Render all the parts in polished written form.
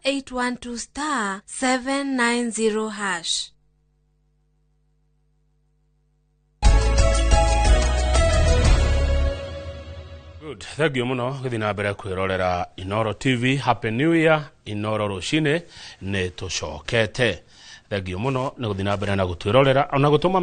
812 star 790 hash. Good. Thank you muno gũthiĩ na mbere kwĩrorera Inoro TV. Happy New Year. Inoro rũcinĩ nĩ tũcokete. Thank you muno nĩ gũthiĩ na mbere na gũtwĩrorera ona gũtũma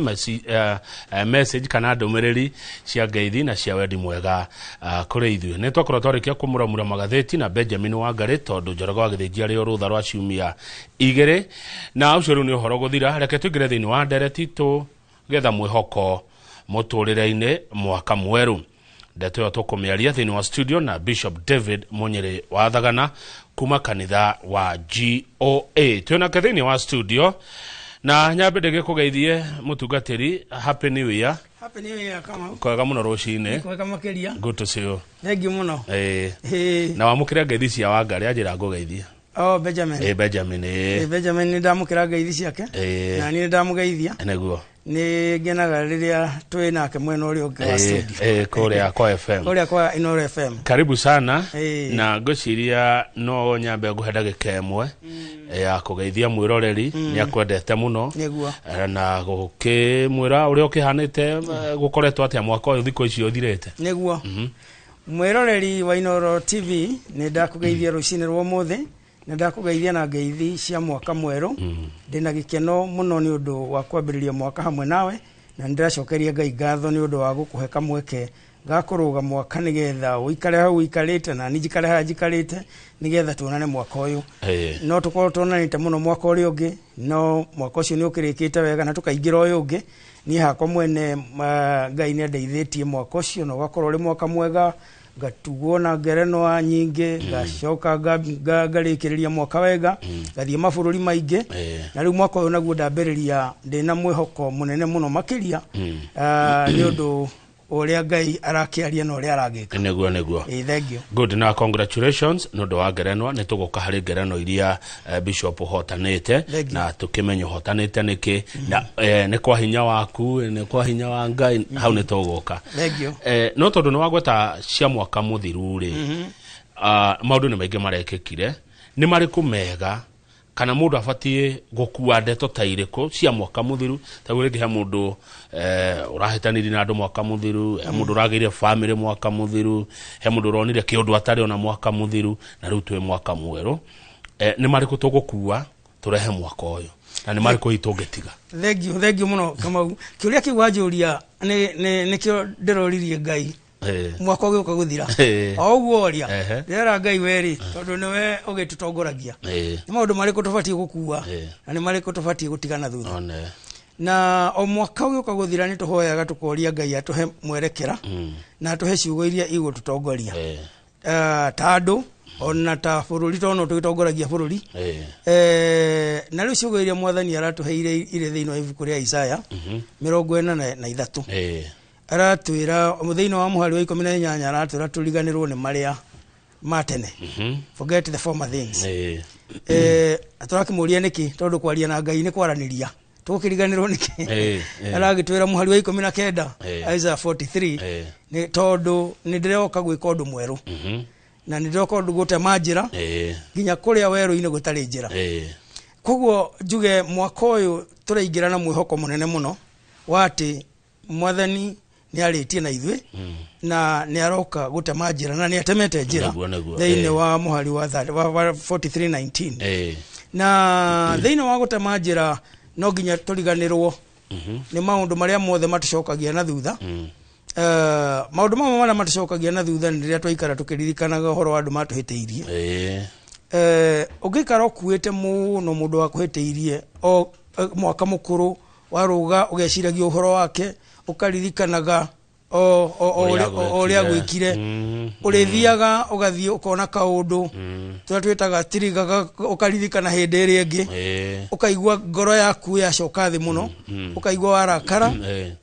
message kana ndũmĩrĩri cia ngeithi na cia wendi mwega kũrĩ ithuĩ. Nĩ twakorwo twarĩkia kũmuramura magathĩti na Benjamin Wangari tondũ Njoroge wa Gĩthĩnji arĩ o rũtha rwa ciumia igĩrĩ, na ũcio rĩu nĩ ũhoro gũthira. Reke tũingĩre thĩinĩ wa ndereti tũgetha mwĩhoko mũtũrĩre-inĩ mwaka mwerũ. Ndeto ĩyo tũkũmĩaria thĩinĩ wa studio na Bishop David Munyĩrĩ wa Thagana kuma kanitha wa GOA. Twĩnake thĩinĩ wa studio na nyambe ndĩgĩkũgeithie mũtungatĩri. Happy New Year. Happy New Year, Kamau. Kwega mũno rũcinĩ. Kwega makĩria. Good to see you. Thank you mũno. Na wamũkĩra ngeithi cia Wangari anjĩra ngũgeithie. Oh, Benjamin. Benjamin. Benjamin nĩ ndamũkĩra ngeithi ciake. Na niĩ nĩ ndamũgeithia. Nĩguo. Nĩ ngenaga rĩrĩa twĩ nake mwena ũrĩa ũngĩ wa studio. Kũrĩa kwa FM. Kũrĩa kwa Inoro FM. Karibu sana. Na ngwĩciria no nyambe ngũhe ndagĩka ĩmwe ya kũgeithia mwĩroreri. Nĩ akwendete mũno. Nĩguo. Na gũkĩmwĩra ũrĩa ũkĩhanĩte, gũkoretwo atĩa mwaka ũyũ thikũ icio ũthirĩte. Nĩguo. Mwĩroreri wa Inoro TV, nĩ ndakũgeithia rũcinĩ rwa ũmũthĩ. Nĩ ndakũgeithia na ngeithi cia mwaka mwerũ. Ndĩna gĩkeno mũno nĩ ũndũ wa kwambĩrĩria mwaka hamwe nawe, na nĩ ndĩracokeria Ngai ngatho nĩ ũndũ wa gũkũhe kamweke ga kũrũga mwaka nĩgetha ũikare hau ũikarĩte na niĩ njikare haha njikarĩte nĩgetha tuonane mwaka ũyũ. No tũkorwo tuonanĩte mũno mwaka ũrĩa ũngĩ, no mwaka ũcio nĩ ũkĩrĩkĩte wega na tũkaingĩra ũyũ ũngĩ. Niĩ hakwa mwene, Ngai nĩ andeithĩtie mwaka ũcio na ũgakorwo ũrĩ mwaka mwega, ngatugwo na ngerenwa nyingĩ, ngacoka ngarĩkĩrĩria mwaka wega, ngathiĩ mabũrũri maingĩ. Na rĩu mwaka ũyũ naguo ndambĩrĩria ndĩna mwĩhoko mũnene mũno makĩria, nĩ ũndũ ũrĩa Ngai arakĩaria na ũrĩa aragĩka. Nĩguo, nĩguo. Thank you. Good, na congratulations nĩ ũndũ wa ngerenwa. Nĩ tũgũka harĩ ngerenwa iria Bishop ũhotanĩte. Thank you. Na tũkĩmenya ũhotanĩte nĩkĩ, na nĩ kwa hinya waku, nĩ kwa hinya wa Ngai, hau nĩ tũgũka. Thank you. No tondũ nĩ wagweta cia mwaka mũthiru rĩ, maũndũ nĩ maingĩ marekĩkire, nĩ marĩkũ mega kana mũndũ abatiĩ gũkua ndeto ta irĩkũ cia mwaka mũthiru? Ta rĩu rĩngĩ he mũndũ ũrahĩtanirie na andũ mwaka mũthiru, he mũndũ ũragĩire family mwaka mũthiru, he mũndũ ũronire kĩũndũ atarĩ ona mwaka mũthiru, na rĩu twĩ mwaka mwerũ. Nĩ marĩkũ tũgũkua tũrehe mwaka ũyũ na nĩ marĩkũ hihi tũngĩtiga? Thank you, thank you mũno Kamau. Kĩũria kĩu wanjũria nĩkĩo ndĩroririe Ngai mwaka ũgĩũka gũthira. O ũguo oria, ndĩrera Ngai werĩ, tondũ nĩwe ũgĩtũtongoragia. Nĩ maũndũ marĩkũ tũbatiĩ gũkua na nĩ marĩkũ tũbatiĩ gũtigana thutha. Na o mwaka ũgĩũka gũthira nĩ tũhoyaga tũkoria Ngai atũhe mwerekera na atũhe ciugo iria igũtũtongoria. Ta andũ ona ta bũrũri, tondũ no tũgĩtongoragia bũrũri. Na rĩu ciugo iria mwathani aratũheire irĩ thĩinĩ wa ibuku rĩa Isaya 43. Aratwĩra thĩinĩ wa mũhari wa 18, aratwĩra tũriganĩrwo nĩ marĩa ma tene. Forget the former things. Tũrakĩmũria nĩkĩ, tondũ kwaria na Ngai nĩ kwaranĩria. Tũkĩriganĩrwo nĩkĩ? Aragĩtwĩra mũhari wa 19, Isaiah 43, nĩ tondũ nĩ ndĩroka gwĩka ũndũ mwerũ. Na nĩ ndĩroka ũndũ gũtema njĩra, nginya kũrĩa werũ-inĩ gũtarĩ njĩra. Koguo njuge mwaka ũyũ tũraingĩra na mwĩhoko mũnene mũno wa atĩ mwathani nĩ arĩtie na ithuĩ, na nĩ aroka gũtema njĩra, na nĩ atemete njĩra Nĩguo, nĩguo. thĩinĩ wa mũhari wa 43:19. Na thĩinĩ wa gũtema njĩra no nginya tũriganĩrwo nĩ maũndũ marĩa mothe matũcokagia na thutha. Maũndũ mamwe marĩa matũcokagia na thutha nĩ rĩrĩa twaikara tũkĩririkanaga ũhoro wa andũ matũhĩtĩirie. Ũngĩikara ũkuĩte mũno mũndũ wakũhĩtĩirie o mwaka mũkũrũ warũga ũgeciragia ũhoro wake, ũkaririkanaga o ũrĩa agwĩkire. Ũrĩthiaga ũgathiĩ ũkona kaũndũ tũrĩa twĩtaga trigger, ũkaririkana hĩndĩ ĩrĩa ĩngĩ, ũkaigua ngoro yaku yacoka thĩ mũno, ũkaigua warakara,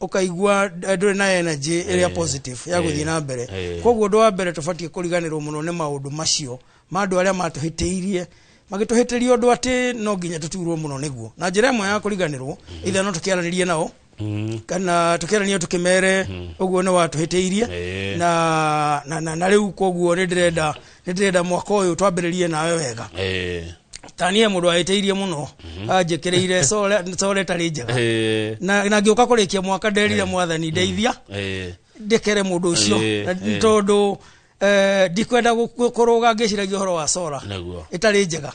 ũkaigua ndũrĩ na energy ĩrĩa positive ya gũthiĩ na mbere. Koguo ũndũ wa mbere tũbatiĩ kũriganĩrwo mũno nĩ maũndũ macio ma andũ arĩa matũhĩtĩirie, magĩtũhĩtĩria ũndũ atĩ no nginya tũturwo mũno nĩguo. Na njĩra ĩmwe ya kũriganĩrwo, either no tũkĩaranĩrie nao, kana tũkĩaranĩrie tũkĩmere ũguo nĩ watũhĩtĩirie, na rĩu koguo nĩ ndĩrenda mwaka ũyũ twambĩrĩrie nawe wega. Ta niĩ mũndũ wahĩtĩirie mũno, anjĩkĩrĩire core ĩtarĩ njega, na ngĩũka kũrĩkia mwaka nderire Mwathani ndeithia ndekere mũndũ ũcio, na tondũ ndikwenda kũrũga ngĩciragia ũhoro wa cora ĩtarĩ njega.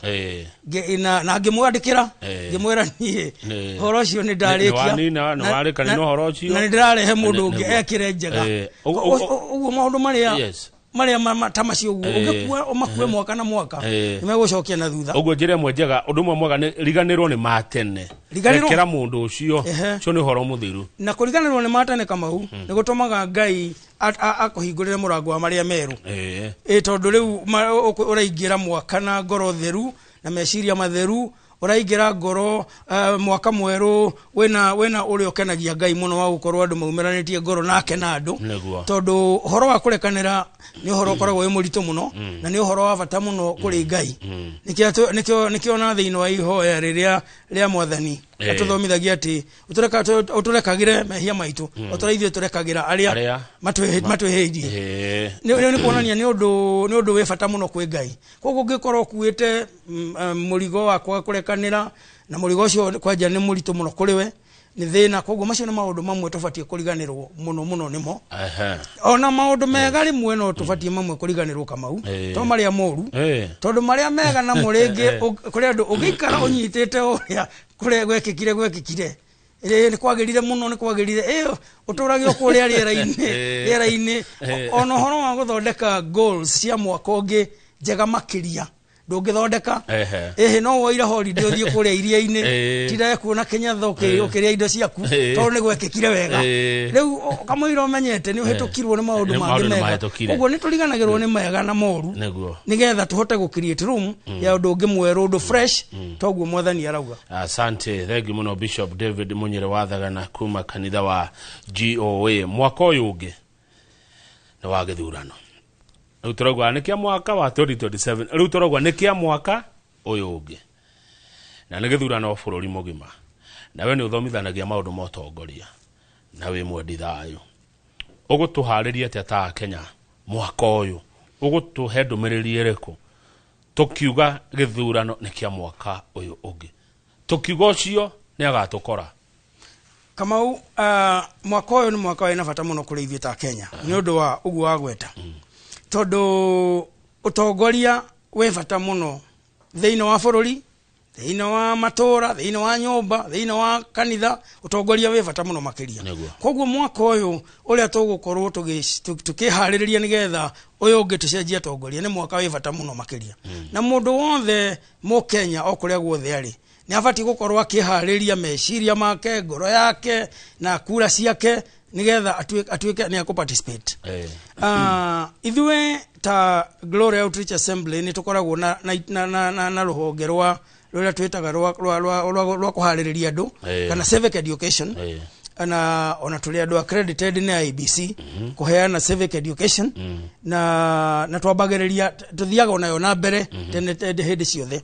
Na ngĩmwandĩkĩra, ngĩmwĩra niĩ ũhoro ũcio nĩ ndarĩkia. Nĩwanina, nĩwarĩkania na ũhoro ũcio. Na nĩ ndĩrarehe mũndũ ũngĩ ekĩre njega. Ũguo maũndũ marĩa marĩa ta macio ũguo ũngĩkua ũmakue mwaka na mwaka, nĩ megũcokia na thutha. Ũguo njĩra ĩmwe njega, ũndũ ũmwe mwega nĩ riganĩrwo nĩ matene. Riganĩrwo. Rekera mũndũ ũcio. Ũcio nĩ ũhoro mũthiru. Na kũriganĩrwo nĩ matene, Kamau, nĩ gũtũmaga Ngai akũhingũrĩre mũrango wa marĩa merũ. Ĩ tondũ rĩu ũraingĩra mwaka na ngoro theru na meciria matheru, ũraingĩra ngoro mwaka mwerũ wĩna ũrĩa ũkenagia Ngai mũno wa gũkorwo andũ maumĩranĩtie ngoro nake na andũ. Tondũ ũhoro wa kũrekanĩra nĩ ũhoro ũkoragwo wĩ mũritũ mũno na nĩ ũhoro wa bata mũno kũrĩ Ngai. Nĩkĩo na thĩinĩ wa ihoya rĩrĩa rĩa Mwathani atũthomithagia atĩ ũtũrekagĩre mehia maitũ o ta ũrĩa ithuĩ tũrekagĩra arĩa Arĩa matwĩhĩirie. Nĩ kuonania nĩ ũndũ wĩ bata mũno kwĩ Ngai. Koguo ũngĩkorwo ũkuĩte mũrigo wa kwaga kũrekanĩra, na mũrigo ũcio kwanja nĩ mũritũ mũno kũrĩ we, nĩ thĩna. Koguo macio nĩ maũndũ mamwe tũbatiĩ kũriganĩrwo mũno mũno nĩmo. Ona maũndũ mega rĩmwe no tũbatiĩ mamwe kũriganĩrwo, Kamau, to marĩa moru, tondũ marĩa mega namo rĩngĩ kũrĩ andũ ũngĩikara ũnyitĩte ũrĩa kũrĩa gwekĩkire ĩ nĩ kwagĩrire mũno, nĩ kwagĩrire ĩ ũtũrage o kũrĩa rĩera-inĩ, rĩera-inĩ. Ona ũhoro wa gũthondeka goals cia mwaka ũngĩ njega makĩria ndũngĩthondeka. Ĩhĩ, no woire holiday ũthiĩ kũrĩa iria-inĩ, tindae kuona kĩnyatha ũkĩrĩa indo ciaku, tondũ nĩ gwekĩkire wega. Rĩu kamũira ũmenyete nĩ ũhĩtũkirwo nĩ maũndũ Nĩ mangĩ maũndũ nĩ mega. mahĩtũkire. Ũguo nĩ tũriganagĩrwo nĩ mega na moru, nĩgetha tũhote gũ create room ya ũndũ ũngĩ mwerũ, ũndũ fresh, toguo Mwathani arauga. Asante, thengi mũno Bishop David Munyere wa Thagana kuma kanitha wa GOA. Mwaka ũyũ ũngĩ nĩ wa gĩthurano. Rĩu tũrauga nĩ kĩa mwaka wa 2027, rĩu tũrauga nĩ kĩa mwaka ũyũ ũngĩ, na nĩ gĩthurano bũrũri mũgima, na we nĩ ũthomithanagia maũndũ ma ũtongoria na wĩ mwendi thayũ. Ũgũtũharĩria atĩa ta Kenya mwaka ũyũ? Ũgũtũhe ndũmĩrĩri ĩrĩkũ tũkiuga gĩthurano nĩ kĩa mwaka ũyũ ũngĩ, tũkiuga ũcio nĩ agatũkora? Kamau, mwaka ũyũ nĩ mwaka wĩna bata mũno kũrĩ ithuĩ ta Kenya nĩ ũndũ wa ũguo wagweta, tondũ ũtongoria wĩ bata mũno thĩinĩ wa bũrũri, thĩinĩ wa matũra, thĩinĩ wa nyũmba, thĩinĩ wa kanitha. Ũtongoria wĩ bata mũno makĩria. Koguo mwaka ũyũ ũrĩa tũgũkorwo tũkĩharĩrĩria nĩgetha ũyũ ũngĩ tũcenjie atongoria nĩ mwaka wĩ bata mũno makĩria, na mũndũ wothe Mũkenya o kũrĩa guothe arĩ nĩ abatiĩ gũkorwo akĩharĩria meciria make, ngoro yake na kura ciake nĩgetha atuĩke nĩ akũ participate. Ithuĩ ta Glory Outreach Assembly nĩ tũkoragwo na rũhonge rwa rũrĩa twĩtaga rwa kũharĩrĩria andũ kana civic education, na ona tũrĩ andũ accredited nĩ IEBC kũheana civic education, na twambagĩrĩria, tũthiaga onayo na mbere tene tene hĩndĩ ciothe.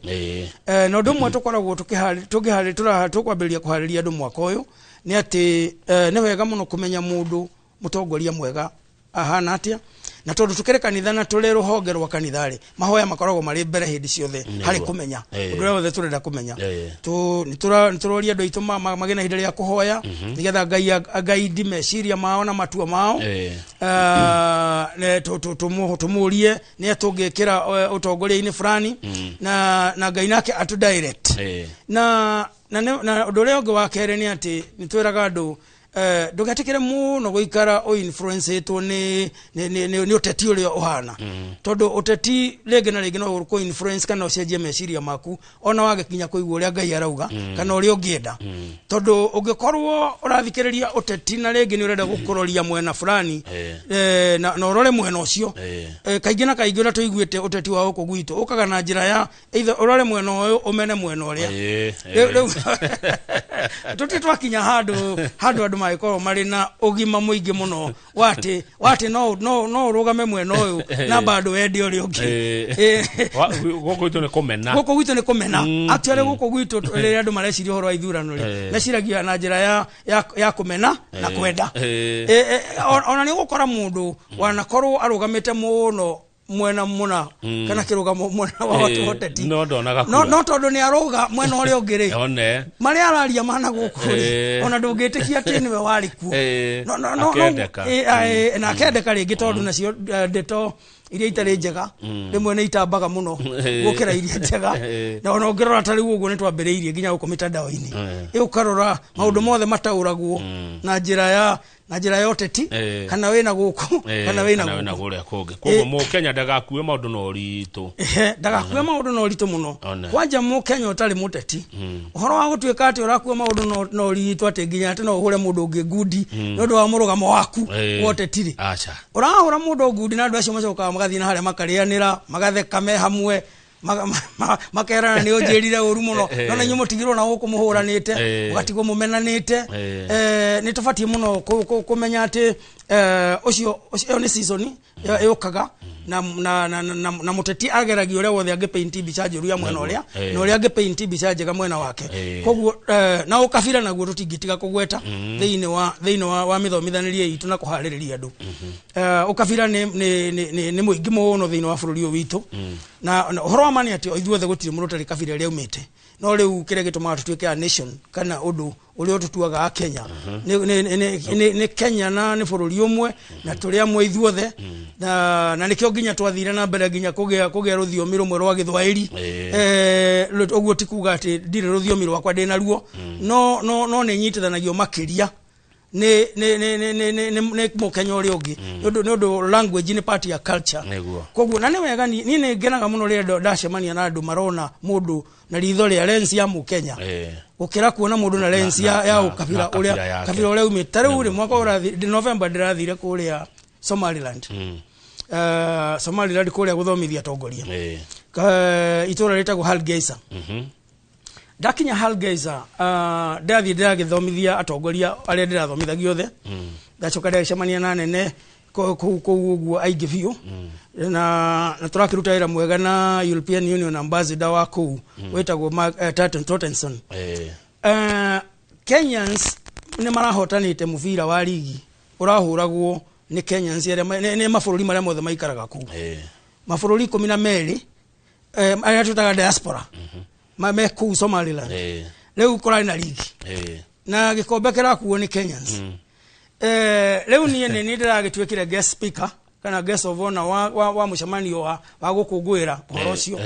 Na ũndũ ũmwe tũkoragwo tũkwambĩrĩria kũharĩria andũ mwaka ũyũ nĩ atĩ nĩ wega mũno kũmenya mũndũ mũtongoria mwega ahana atĩa. Na tondũ tũkĩrĩ kanitha na tũrĩ rũhonge rwa kanitha rĩ, mahoya makoragwo marĩ mbere hĩndĩ ciothe harĩ kũmenya ũndũ ũrĩa wothe tũrenda kũmenya. Nĩ tũroria andũ aitũ magĩe na ihinda rĩa kũhoya nĩgetha Ngai agaidi meciria mao na matua mao. Tũmũrie nĩ tũngĩkĩra ũtongoria-inĩ fulani, na Ngai nake atũ direct. Na ũndũ ũrĩa ũngĩ wa kerĩ nĩ atĩ nĩ twĩraga andũ ndũgetĩkĩre mũno gũikara ũinfluenceĩtwo nĩ ũteti ũrĩa ũhana, tondũ ũteti rĩngĩ na rĩngĩ no ũkũ influence kana ũcenjie meciria maku ona wagĩkinya kũigua ũrĩa Ngai arauga kana ũrĩa ũngĩenda, tondũ ũngĩkorwo ũrathikĩrĩria ũteti na rĩngĩ nĩ ũrenda gũkũroria mwena fulani na ũrore mwena ũcio, kaingĩ na kaingĩ ũrĩa tũiguĩte ũteti wa gũkũ gwitũ ũkaga na njĩra ya either ũrore mwena ũyũ ũmene mwena ũrĩa. Rĩu tũtirĩ twakinya handũ andũ mangĩkorwo marĩ na ũgima mũingĩ mũno wa atĩ no ũrũgame mwena ũyũ na bado wende ũrĩa ũngĩ. Gũkũ gwitũ nĩ kũmena. Gũkũ gwitũ nĩ kũmena. Actually gũkũ gwitũ rĩrĩa andũ mareciria ũhoro wa ithurano rĩ, meciragia na njĩra ya kũmena na kwenda. Ona nĩ ũgũkora mũndũ wanakorwo arũgamĩte mũno Mwena mũna kana kĩrũgamo mwena wa ũteti. No ndonaga no kura. No tondũ nĩ arũga mwena ũrĩa ũngĩ rĩ, one marĩa araria mana gũkũ rĩ, ona ndũngĩtĩkia atĩ nĩwe warĩ kuo. No, Akendeka. Na akendeka rĩngĩ tondũ nacio ndeto iria itarĩ njega rĩmwe nĩ itambaga mũno gũkĩra iria njega. Na ona ũngĩrora ta rĩu ũguo nĩ twambĩrĩirie nginya gũkũ mĩtandao-inĩ, ĩ ũkarora maũndũ mothe mataũragwo na njĩra ya ũteti, kana wĩna gũkũ kana wĩna kana wĩna gũkũ kũrĩa kũngĩ. Koguo mũkenya ndagakue maũndũ na ũritũ. Ehe, ndagakue maũndũ na ũritũ mũno. One. Kwanja mũkenya ũtarĩ mũteti, ũhoro wa gũtuĩka atĩ ũrakua maũndũ na ũritũ atĩ nginya atĩ no ũhũre mũndũ ũngĩ ngundi nĩ ũndũ wa mũrũgamo waku wa ũteti rĩ, aca ũrahũra mũndũ ngundi na andũ acio macokaga magathiĩ na harĩa makarĩanĩra, magatheka me hamwe, makerana nĩ ũnjĩrire ũru mũno. No na inyuĩ mũtigirwo na gũkũ mũhũranĩte, mũgatigwo mũmenanĩte. Nĩ tũbatiĩ mũno kũmenya atĩ ũcio ĩyo nĩ season ĩũkaga na mũteti ageragia ũrĩa wothe angĩpaint mbica njũru ya mwena ũrĩa na ũrĩa angĩpaint mbica njega mwena wake. Koguo na ũkabira naguo tũtingĩtiga kũgweta thĩinĩ wa mĩthomithanĩrie itũ na kũharĩrĩria andũ. Ũkabira nĩ mũingĩ mũno thĩinĩ wa bũrũri ũyũ witũ, na ũhoro wa ma nĩ atĩ ithuothe gũtirĩ mũndũ ũtarĩ kabira ĩrĩa aumĩte, no rĩu kĩrĩa gĩtũmaga tũtuĩke a nation kana ũndũ ũrĩa ũtũtuaga a Kenya nĩ Kenya na nĩ bũrũri ũmwe na tũrĩ amwe ithuothe, na nĩkĩo nginya twathire na mbere nginya kũgĩa rũthiomi rũmwe rwa Gĩthwaĩri. Ũguo ti kuga atĩ ndirĩ rũthiomi rwakwa ndĩ naruo, no nĩ nyitithanagio makĩria nĩ mũkenya ũrĩa ũngĩ nĩ ũndũ language nĩ part ya culture. Koguo na nĩ wega, niĩ nĩ ngenaga mũno rĩrĩa ndacemania na andũ marona mũndũ na ritho rĩa lens ya mũkenya gũkĩra kuona mũndũ na lens ya ũkabira na kabira ũrĩa yake. Kabira ũrĩa umĩte. Ta rĩu rĩ, mwaka ũrathi November ndĩrathire kũrĩa Somaliland, Somaliland kũrĩa gũthomithia atongoria. Itũra rĩtagwo Hargeisa. Ndakinya Hargeisa, ndathiĩ ndĩragĩthomithia atongoria arĩa ndĩrathomithagia othe. Ndacoka ndagĩcemania na nene kũu ũguo aingĩ biũ, na tũrakĩruta wĩra mwega na European Union ambassador wa kũu wĩtagwo Mark Tortenson. Kenyans nĩ marahotanĩte mũbira wa ligi ũrahũragwo nĩ Kenyans arĩa nĩ mabũrũri marĩa mothe maikaraga kũu, mabũrũri 12 arĩa twĩtaga diaspora me kũu Somaliland. Rĩu kũrarĩ na ligi na gĩkombe kĩrakuo nĩ Kenyans. Rĩu niĩ nĩ niĩ ndĩragĩtuĩkire guest speaker kana guest of honor wa mũcemanio wa gũkũngũĩra ũhoro ũcio.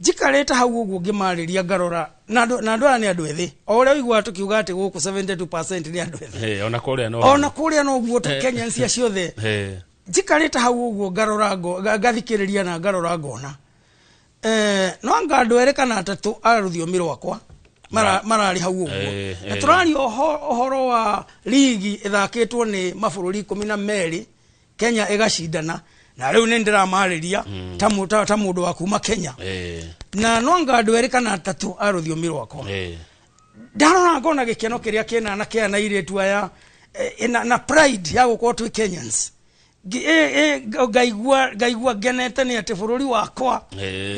Njikarĩte hau ũguo ngĩmarĩria, ngarora na andũ aya nĩ andũ ethĩ, o ũrĩa ũiguaga tũkiuga atĩ gũkũ 72% nĩ andũ ethĩ. Ona kũrĩa no ona kũrĩa noguo tu, Kenyans acio othe. Njikarĩte hau ũguo ngarora ngathikĩrĩria na ngarora ngona no anga andũ erĩ kana atatũ a rũthiomi rwakwa mararĩ hau ũguo, na tũraria ũhoro wa ligi ĩthakĩtwo nĩ mabũrũri 12, Kenya ĩgacindana, na rĩu nĩ ndĩramarĩria ta mũndũ wa kuma Kenya, na no anga andũ erĩ kana atatũ a rũthiomi rwakwa. Ndarora ngona gĩkeno kĩrĩa kĩna anake aya na airĩtu aya, na pride ya gũkorwo twĩ Kenyans. Ngaigua ngenete nĩ atĩ bũrũri wakwa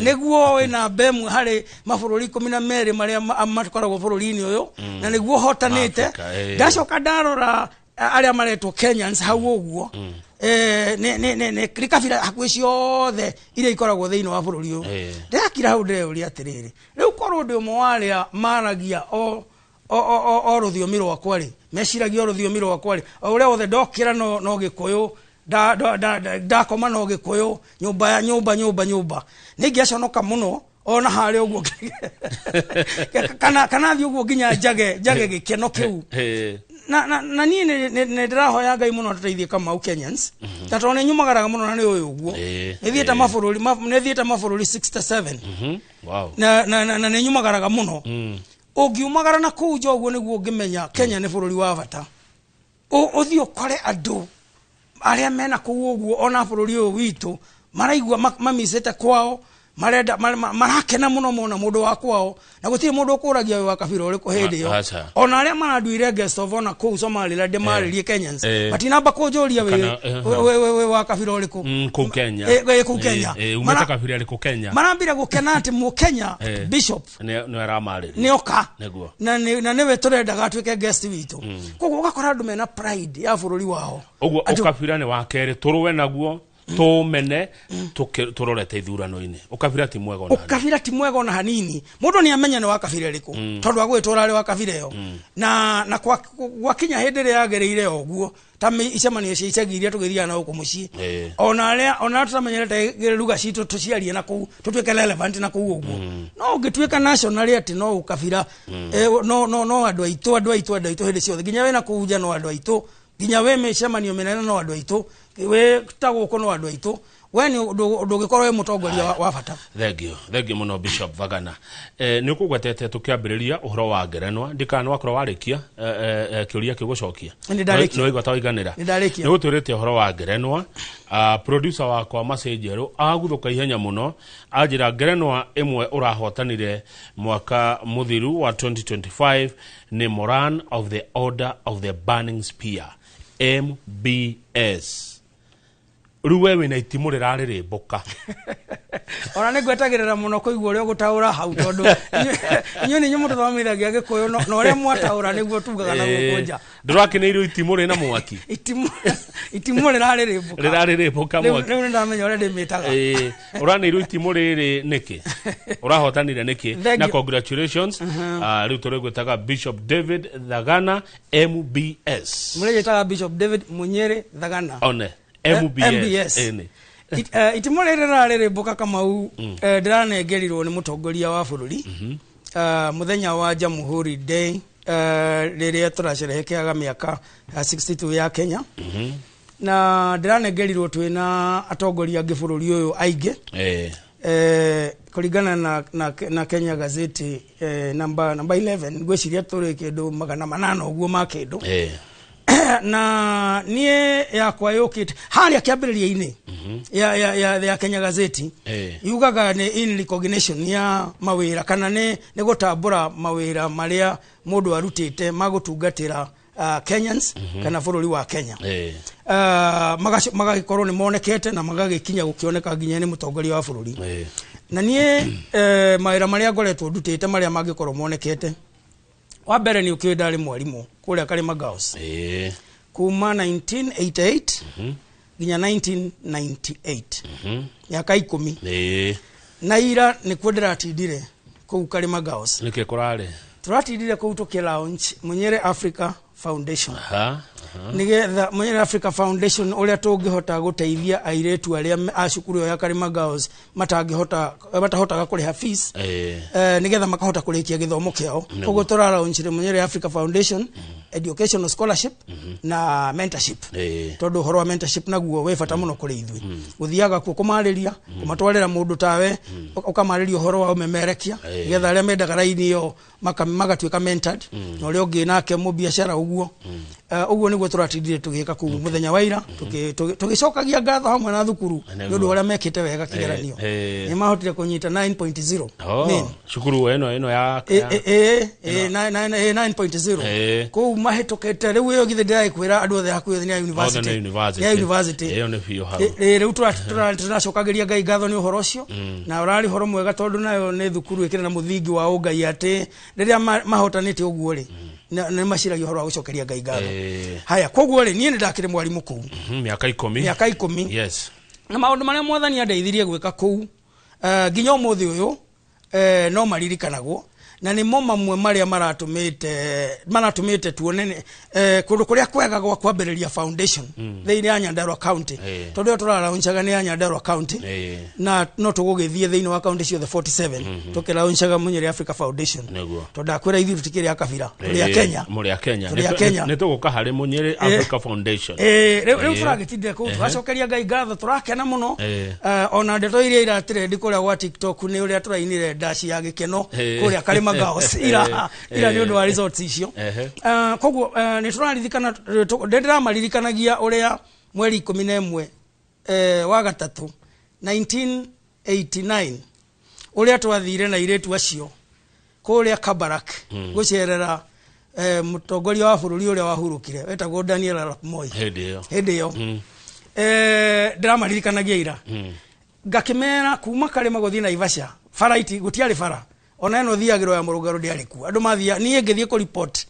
nĩguo wĩ namba ĩmwe harĩ mabũrũri 12 marĩa makoragwo bũrũri-inĩ ũyũ, na nĩguo hotanĩte. Africa, Ndacoka ndarora arĩa maretwo Kenyans hau ũguo, nĩ kabira hakuhĩ ciothe iria ikoragwo thĩinĩ wa bũrũri ũyũ. Ndĩrakira hau ndĩreyũria atĩrĩrĩ, rĩu korwo ndĩ ũmwe wa arĩa maragia o rũthiomi rwakwa rĩ, meciragia o rũthiomi rwakwa rĩ, o ũrĩa wothe ndokĩra no gĩkũyũ, ndakoma no gĩkũyũ, nyũmba ya nyũmba nyũmba nyũmba, nĩ ingĩaconoka mũno ona harĩa ũguo kana thiĩ ũguo nginya njage gĩkeno kĩu. Na niĩ nĩ ndĩrahoya Ngai mũno tũteithie Kamau Kenyans, ta tondũ nĩ nyumagaraga mũno na nĩ ũyũ ũguo nĩ thiĩte mabũrũri 67. Wow. Na nĩ nyumagaraga mũno. Ũngiumagara na kũu nja ũguo nĩguo ũngĩmenya Kenya nĩ bũrũri wa bata. Ũthiĩ ũkore andũ arĩa mena kũu ũguo ona bũrũri ũyũ witũ maraigua mamicĩte kwao, marenda marakena mũno mona mũndũ wa kwao, na gũtirĩ mũndũ ũkũragia wĩ wa kabira ũrĩkũ hĩndĩ ĩyo. Aca. Ona arĩa maranduire guest of honor kũu Somaliland marĩrie Kenyans matinamba kũnjũria Kana, wĩ wa kabira ũrĩkũ. Kũu Kenya. Kũu Kenya. Umĩte kabira ĩrĩkũ Kenya? Marambire gũkena atĩ mũkenya bishop nĩ aramarĩria nĩoka Nĩguo. na nĩwe tũrendaga atuĩke guest witũ. Koguo ũgakora andũ mena pride ya bũrũri wao. Ũguo Andũ- ũkabira nĩ wa kerĩ tũrũe naguo. Tũmene tũrorete ithurano-inĩ, ũkabira ti mwega ona hanini. Ũkabira ti mwega ona hanini. Mũndũ nĩ amenya nĩ wa kabira ĩrĩkũ, tondũ agwĩtũra arĩ wa kabira ĩyo, na gwakinya hĩndĩ ĩrĩa yagĩrĩire o ũguo, ta icemanio cia icagi iria tũgĩthiaga na gũkũ mũciĩ, ona arĩa ona tũtamenyerete ruga citũ, tũciarie na kũu, tũtuĩke relevant na kũu ũguo. No ũngĩtuĩka national atĩ no ũkabira, no andũ aitũ, andũ aitũ, andũ aitũ hĩndĩ ciothe, nginya wĩna kũu nja no andũ aitũ, nginya wĩ mĩcemanio mĩnene no andũ aitũ, wĩ ta gũkũ no andũ aitũ, we nĩ ndũngĩkorwo wĩ mũtongoria wa bata. Thengio, thengio mũno, Bishop Vagana. Nĩ ũkũgwetete tũkĩambĩrĩria ũhoro wa ngerenwa, ndikana wakorwo warĩkia kĩũria kĩu gũcokia. Nĩ ndarĩkia. Nĩ waigua ta waiganĩra? Nĩ ndarĩkia. Nĩ gũtwĩrĩte ũhoro wa ngerenwa. Producer wakwa Macĩ Njerũ aguthũka ihenya mũno, anjĩra ngerenwa ĩmwe ũrahotanire mwaka mũthiru wa 2025 nĩ Moran of the Order of the Burning Spear, MBS. Rĩu we wĩna itimũ rĩrarĩrĩmbũka. Ona nĩ ngwetagĩrĩra mũno kũigua ũrĩa ũgũtaũra hau, tondũ inyuĩ nĩ inyuĩ mũtũthomithagia Gĩkũyũ, na ũrĩa mwataũra nĩguo tugaga na gũkũ nja. Ndũrakeneirwo itimũ rĩna mwaki? Itimũ rĩrarĩrĩmbũka. Rĩrarĩrĩmbũka mwaki. Rĩu nĩ ndamenya ũrĩa ndĩmĩtaga. Ĩĩ, ũraneirwo itimũ rĩrĩ nĩkĩ, ũrahotanire nĩkĩ? Thank Na you. congratulations. Rĩu tũrĩgwĩtaga Bishop David Thagana MBS. Mũrĩgĩtaga Bishop David Munyere Thagana. One MBS. MBS. Ĩni. Itimũ rĩrĩ rĩrarĩrĩmbũka, Kamau, ndĩranengerirwo nĩ mũtongoria wa bũrũri mũthenya wa Jamhuri Day, rĩrĩa tũracerehekeaga mĩaka 62 ya Kenya, na ndĩranengerirwo twĩna atongoria angĩ bũrũri ũyũ aingĩ, kũringana na Kenya Gazeti namba 11, ngwĩciria tũrĩ kĩndũ 800 ũguo ma kĩndũ. Na niĩ yakwa yũkĩte harĩa kĩambĩrĩria-inĩ ya Kenya Gazeti, yugaga nĩ in recognition ya mawĩra, kana nĩ gũtambũra mawĩra marĩa mũndũ arutĩte ma gũtungatĩra Kenyans kana bũrũri wa Kenya. Magagĩkorwo nĩ monekete na magagĩkinya gũkĩoneka nginya nĩ mũtongoria wa bũrũri. Na niĩ mawĩra marĩa ngoretwo ndutĩte marĩa mangĩkorwo monekete, wa mbere nĩ ũkĩũĩ ndarĩ mwarimũ kũrĩa Karima Girls kuma 1988 nginya 1998, mĩaka 10. Na ira nĩkuo ndĩratindire kũu Karima Girls. Nĩkĩ kũrarĩ? Tũratindire kũu tũkĩ launch Munyere Africa Foundation, Ha. Nigetha Munyere Africa Foundation, ũrĩa tũngĩhota gũteithia airĩtu arĩa a cukuru ĩyo ya Karima Girls matangĩhota, matahotaga kũrĩha fees, nigetha makahota kũrĩkia gĩthomo kĩao. Koguo tũralaunchire Munyere Africa Foundation educational scholarship na mentorship, tondũ ũhoro wa mentorship naguo wĩ bata mũno kũrĩ ithuĩ, gũthiaga kuo kũmarĩria, kũmatwarĩra mũndũ tawe, ũkamarĩria ũhoro wa ũmemerekia, nĩgetha arĩa mendaga raini ĩyo magatuĩka mentored, na ũrĩa ũngĩ nake mũbiacara ũguo. Ũguo nĩguo tũratindire tũgĩka kũu mũthenya wa ira, tũgĩcokagia ngatho hamwe na thukuru nĩ ũndũ wa ũrĩa mekĩte wega kĩgeranio. Nĩ mahotire kũnyita 9.0 mean. Cukuru ĩno ya 9.0 kũu mahĩtũkĩte. Rĩu ĩyo githĩ ndĩragĩkwĩra andũ othe hakuhĩ othe nĩ ya Othe university. nĩ university. Nĩ ya university. Ĩyo nĩ biũ hau. Rĩu tũracokagĩria Ngai ngatho nĩ ũhoro ũcio, na ũrarĩ ũhoro mwega, tondũ nayo nĩ thukuru ĩkĩrĩ na mũthingi wa ũngai, atĩ rĩrĩa mahotanĩte ũguo rĩ, nĩ maciragia ũhoro wa gũcokeria Ngai ngatho. Haya, koguo rĩ, niĩ nĩ ndakĩrĩ mwarimũ kũu. Mĩaka 10. Mĩaka 10. Na maũndũ marĩa Mwathani andeithirie gwĩka kũu, nginya ũmũthĩ ũyũ, no maririkanagwo, na nĩmo mamwe marĩa maratũmĩte tuone kũndũ kũrĩa kwega gwa kwambĩrĩria foundation thĩinĩ ya Nyandarua County, tondũ ĩyo tũraraunchaga nĩ ya Nyandarua County, na no tũgũgĩthiĩ thĩinĩ wa county ciothe 47 tũkĩraunchaga Munyere Africa Foundation, tondũ ndakwĩra ithuĩ tũtikĩrĩ a kabira, tũrĩ a Kenya. Mũrĩ a Kenya. Tũrĩ a Kenya. Nĩ tũgũka harĩ Munyere Africa Foundation. Rĩu tũragĩtindĩra kũu, tũracokeria Ngai ngatho, tũrakena mũno. Ona ndeto iria iratrend kũrĩa gwa TikTok nĩ ũrĩa tũrainire ndaci ya gĩkeno kũrĩa Karima Girls ira nĩ ũndũ wa results icio. Koguo nĩ tũraririkana, ndĩramaririkanagia ũrĩa mweri 11 wa gatatũ 1989, ũrĩa twathire na airĩtu acio kũrĩa Kabarak gũcerera mũtongoria wa bũrũri ũrĩa wahurũkire wetagwo Daniel Arap Moi. Hĩndĩ ĩyo. Hĩndĩ ĩyo ndĩramaririkanagia ira, ngakĩmera kuma Karĩma gũthiĩ Naivasha baraiti gũtiarĩ bara, ona ĩno thiagĩrwo ya mũrũngaro ndĩarĩ kuo, andũ mathia, niĩ ngĩthiĩ kũ report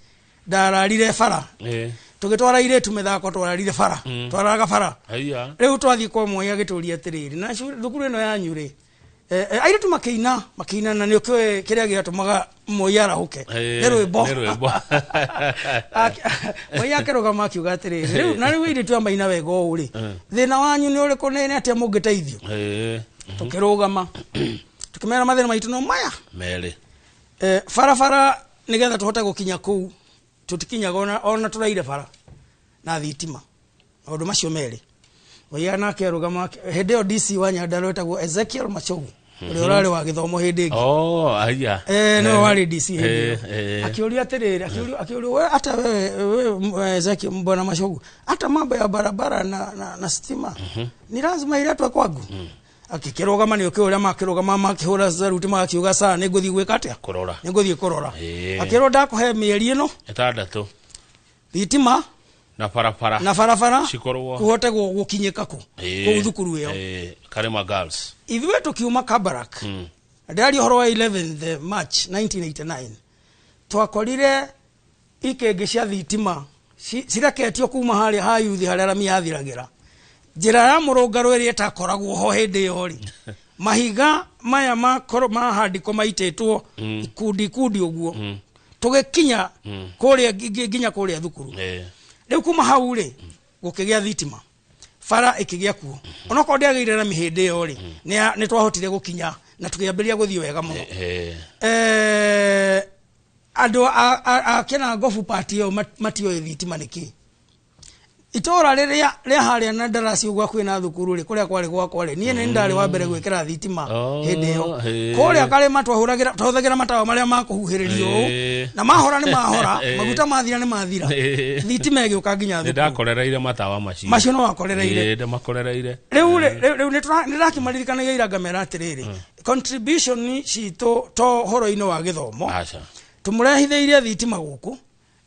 ndararire bara. Tũgĩtwara airĩtu mĩthako, twararire bara, twararaga bara. Haiya. Rĩu twathiĩ kwa Moi agĩtũria atĩrĩrĩ, na thukuru ĩno yanyu rĩ, airĩtu makĩina, makĩina, na nĩ ũkĩũĩ kĩrĩa gĩatũmaga Moi arahũke? Nĩ rwĩmbo. Nĩ rwĩmbo. Moi akĩrũgama akiuga atĩrĩrĩ, rĩu na rĩu airĩtu aya maina wega ũũ rĩ, thĩna wanyu nĩ ũrĩkũ? Nĩ atĩa mũngĩteithio? Tũkĩrũgama tũkĩmera mathĩna maitũ no maya Merĩ. Barabara, nĩgetha tũhote gũkinya kũu tũtikinyaga ona tũraire bara, na thitima. Maũndũ macio merĩ. Oia nake arũgama hĩndĩ ĩyo DC wa Nyandarua etagwo Ezekiel Machogu, ũrĩa ũrarĩ wa gĩthomo hĩndĩ ĩngĩ. Oh, haiya. Nĩwe warĩ DC hĩndĩ ĩyo. Akĩũria atĩrĩrĩ, akĩũrio, "We, hata wewe Ezekiel, bwana Machogu, hata mambo ya barabara na stima ni lazima iletwe kwangu?" Akĩkĩrũgama, nĩ ũkĩũĩ ũrĩa makĩrũgama, makĩhũra saruti, magakiuga saa nĩ ngũthiĩ gwĩka atĩa? Kũrora. Nĩ ngũthiĩ kũrora. Akĩrwo, "Ndakũhe mĩeri ĩno 6 thitima na barabara na barabara cikorwo kũhote gũkinyĩka kũ kũu thukuru ĩyo." Karima Girls. Ithuĩ tũkiuma Kabarak, ndĩraria ũhoro wa 11th March 1989, twakorire ikĩngĩ cia thitima cireketio kuma harĩa ha yuthi, harĩa rami yathiragĩra, njĩra ya mũrũngarũ ĩrĩa ĩtakoragwo ho hĩndĩ ĩyo rĩ, mahiga maya makoro mahandĩko maitĩtwo ikundi ikundi ũguo, tũgĩkinya kũrĩa nginya kũrĩa thukuru. Rĩu kuma hau rĩ, gũkĩgĩa thitima, bara ĩkĩgĩa kuo, onokorwo ndĩagĩire na mĩhĩndĩ ĩyo rĩ, nĩ twahotire gũkinya na tũkĩambĩrĩria gũthiĩ wega mũno. Andũ a Kĩnangobu pati ĩyo matioĩ thitima nĩ kĩ. Itũra rĩrĩa rĩa harĩa na ndarasi ũguo hakuhĩ na thukuru rĩ, kũrĩa kwarĩ gwakwa rĩ, niĩ nĩ ndarĩ wa mbere gwĩkĩra thitima hĩndĩ ĩyo. Kũrĩa karĩma twahũthagĩra matawa marĩa ma kũhuhĩrĩrio ũũ, na mahora nĩ mahora, maguta mathira nĩ mathira. Thitima ĩgĩũka nginya Nĩ thukuru. Ndakorereire matawa macio. Macio no wakorereire. Ndĩmakorereire. Rĩu rĩ, rĩu nĩ ndakĩmaririkanagia ira ngamera atĩrĩrĩ, contribution citũ to ũhoro-inĩ wa gĩthomo. Aca. Tũmũrehithĩirie thitima gũkũ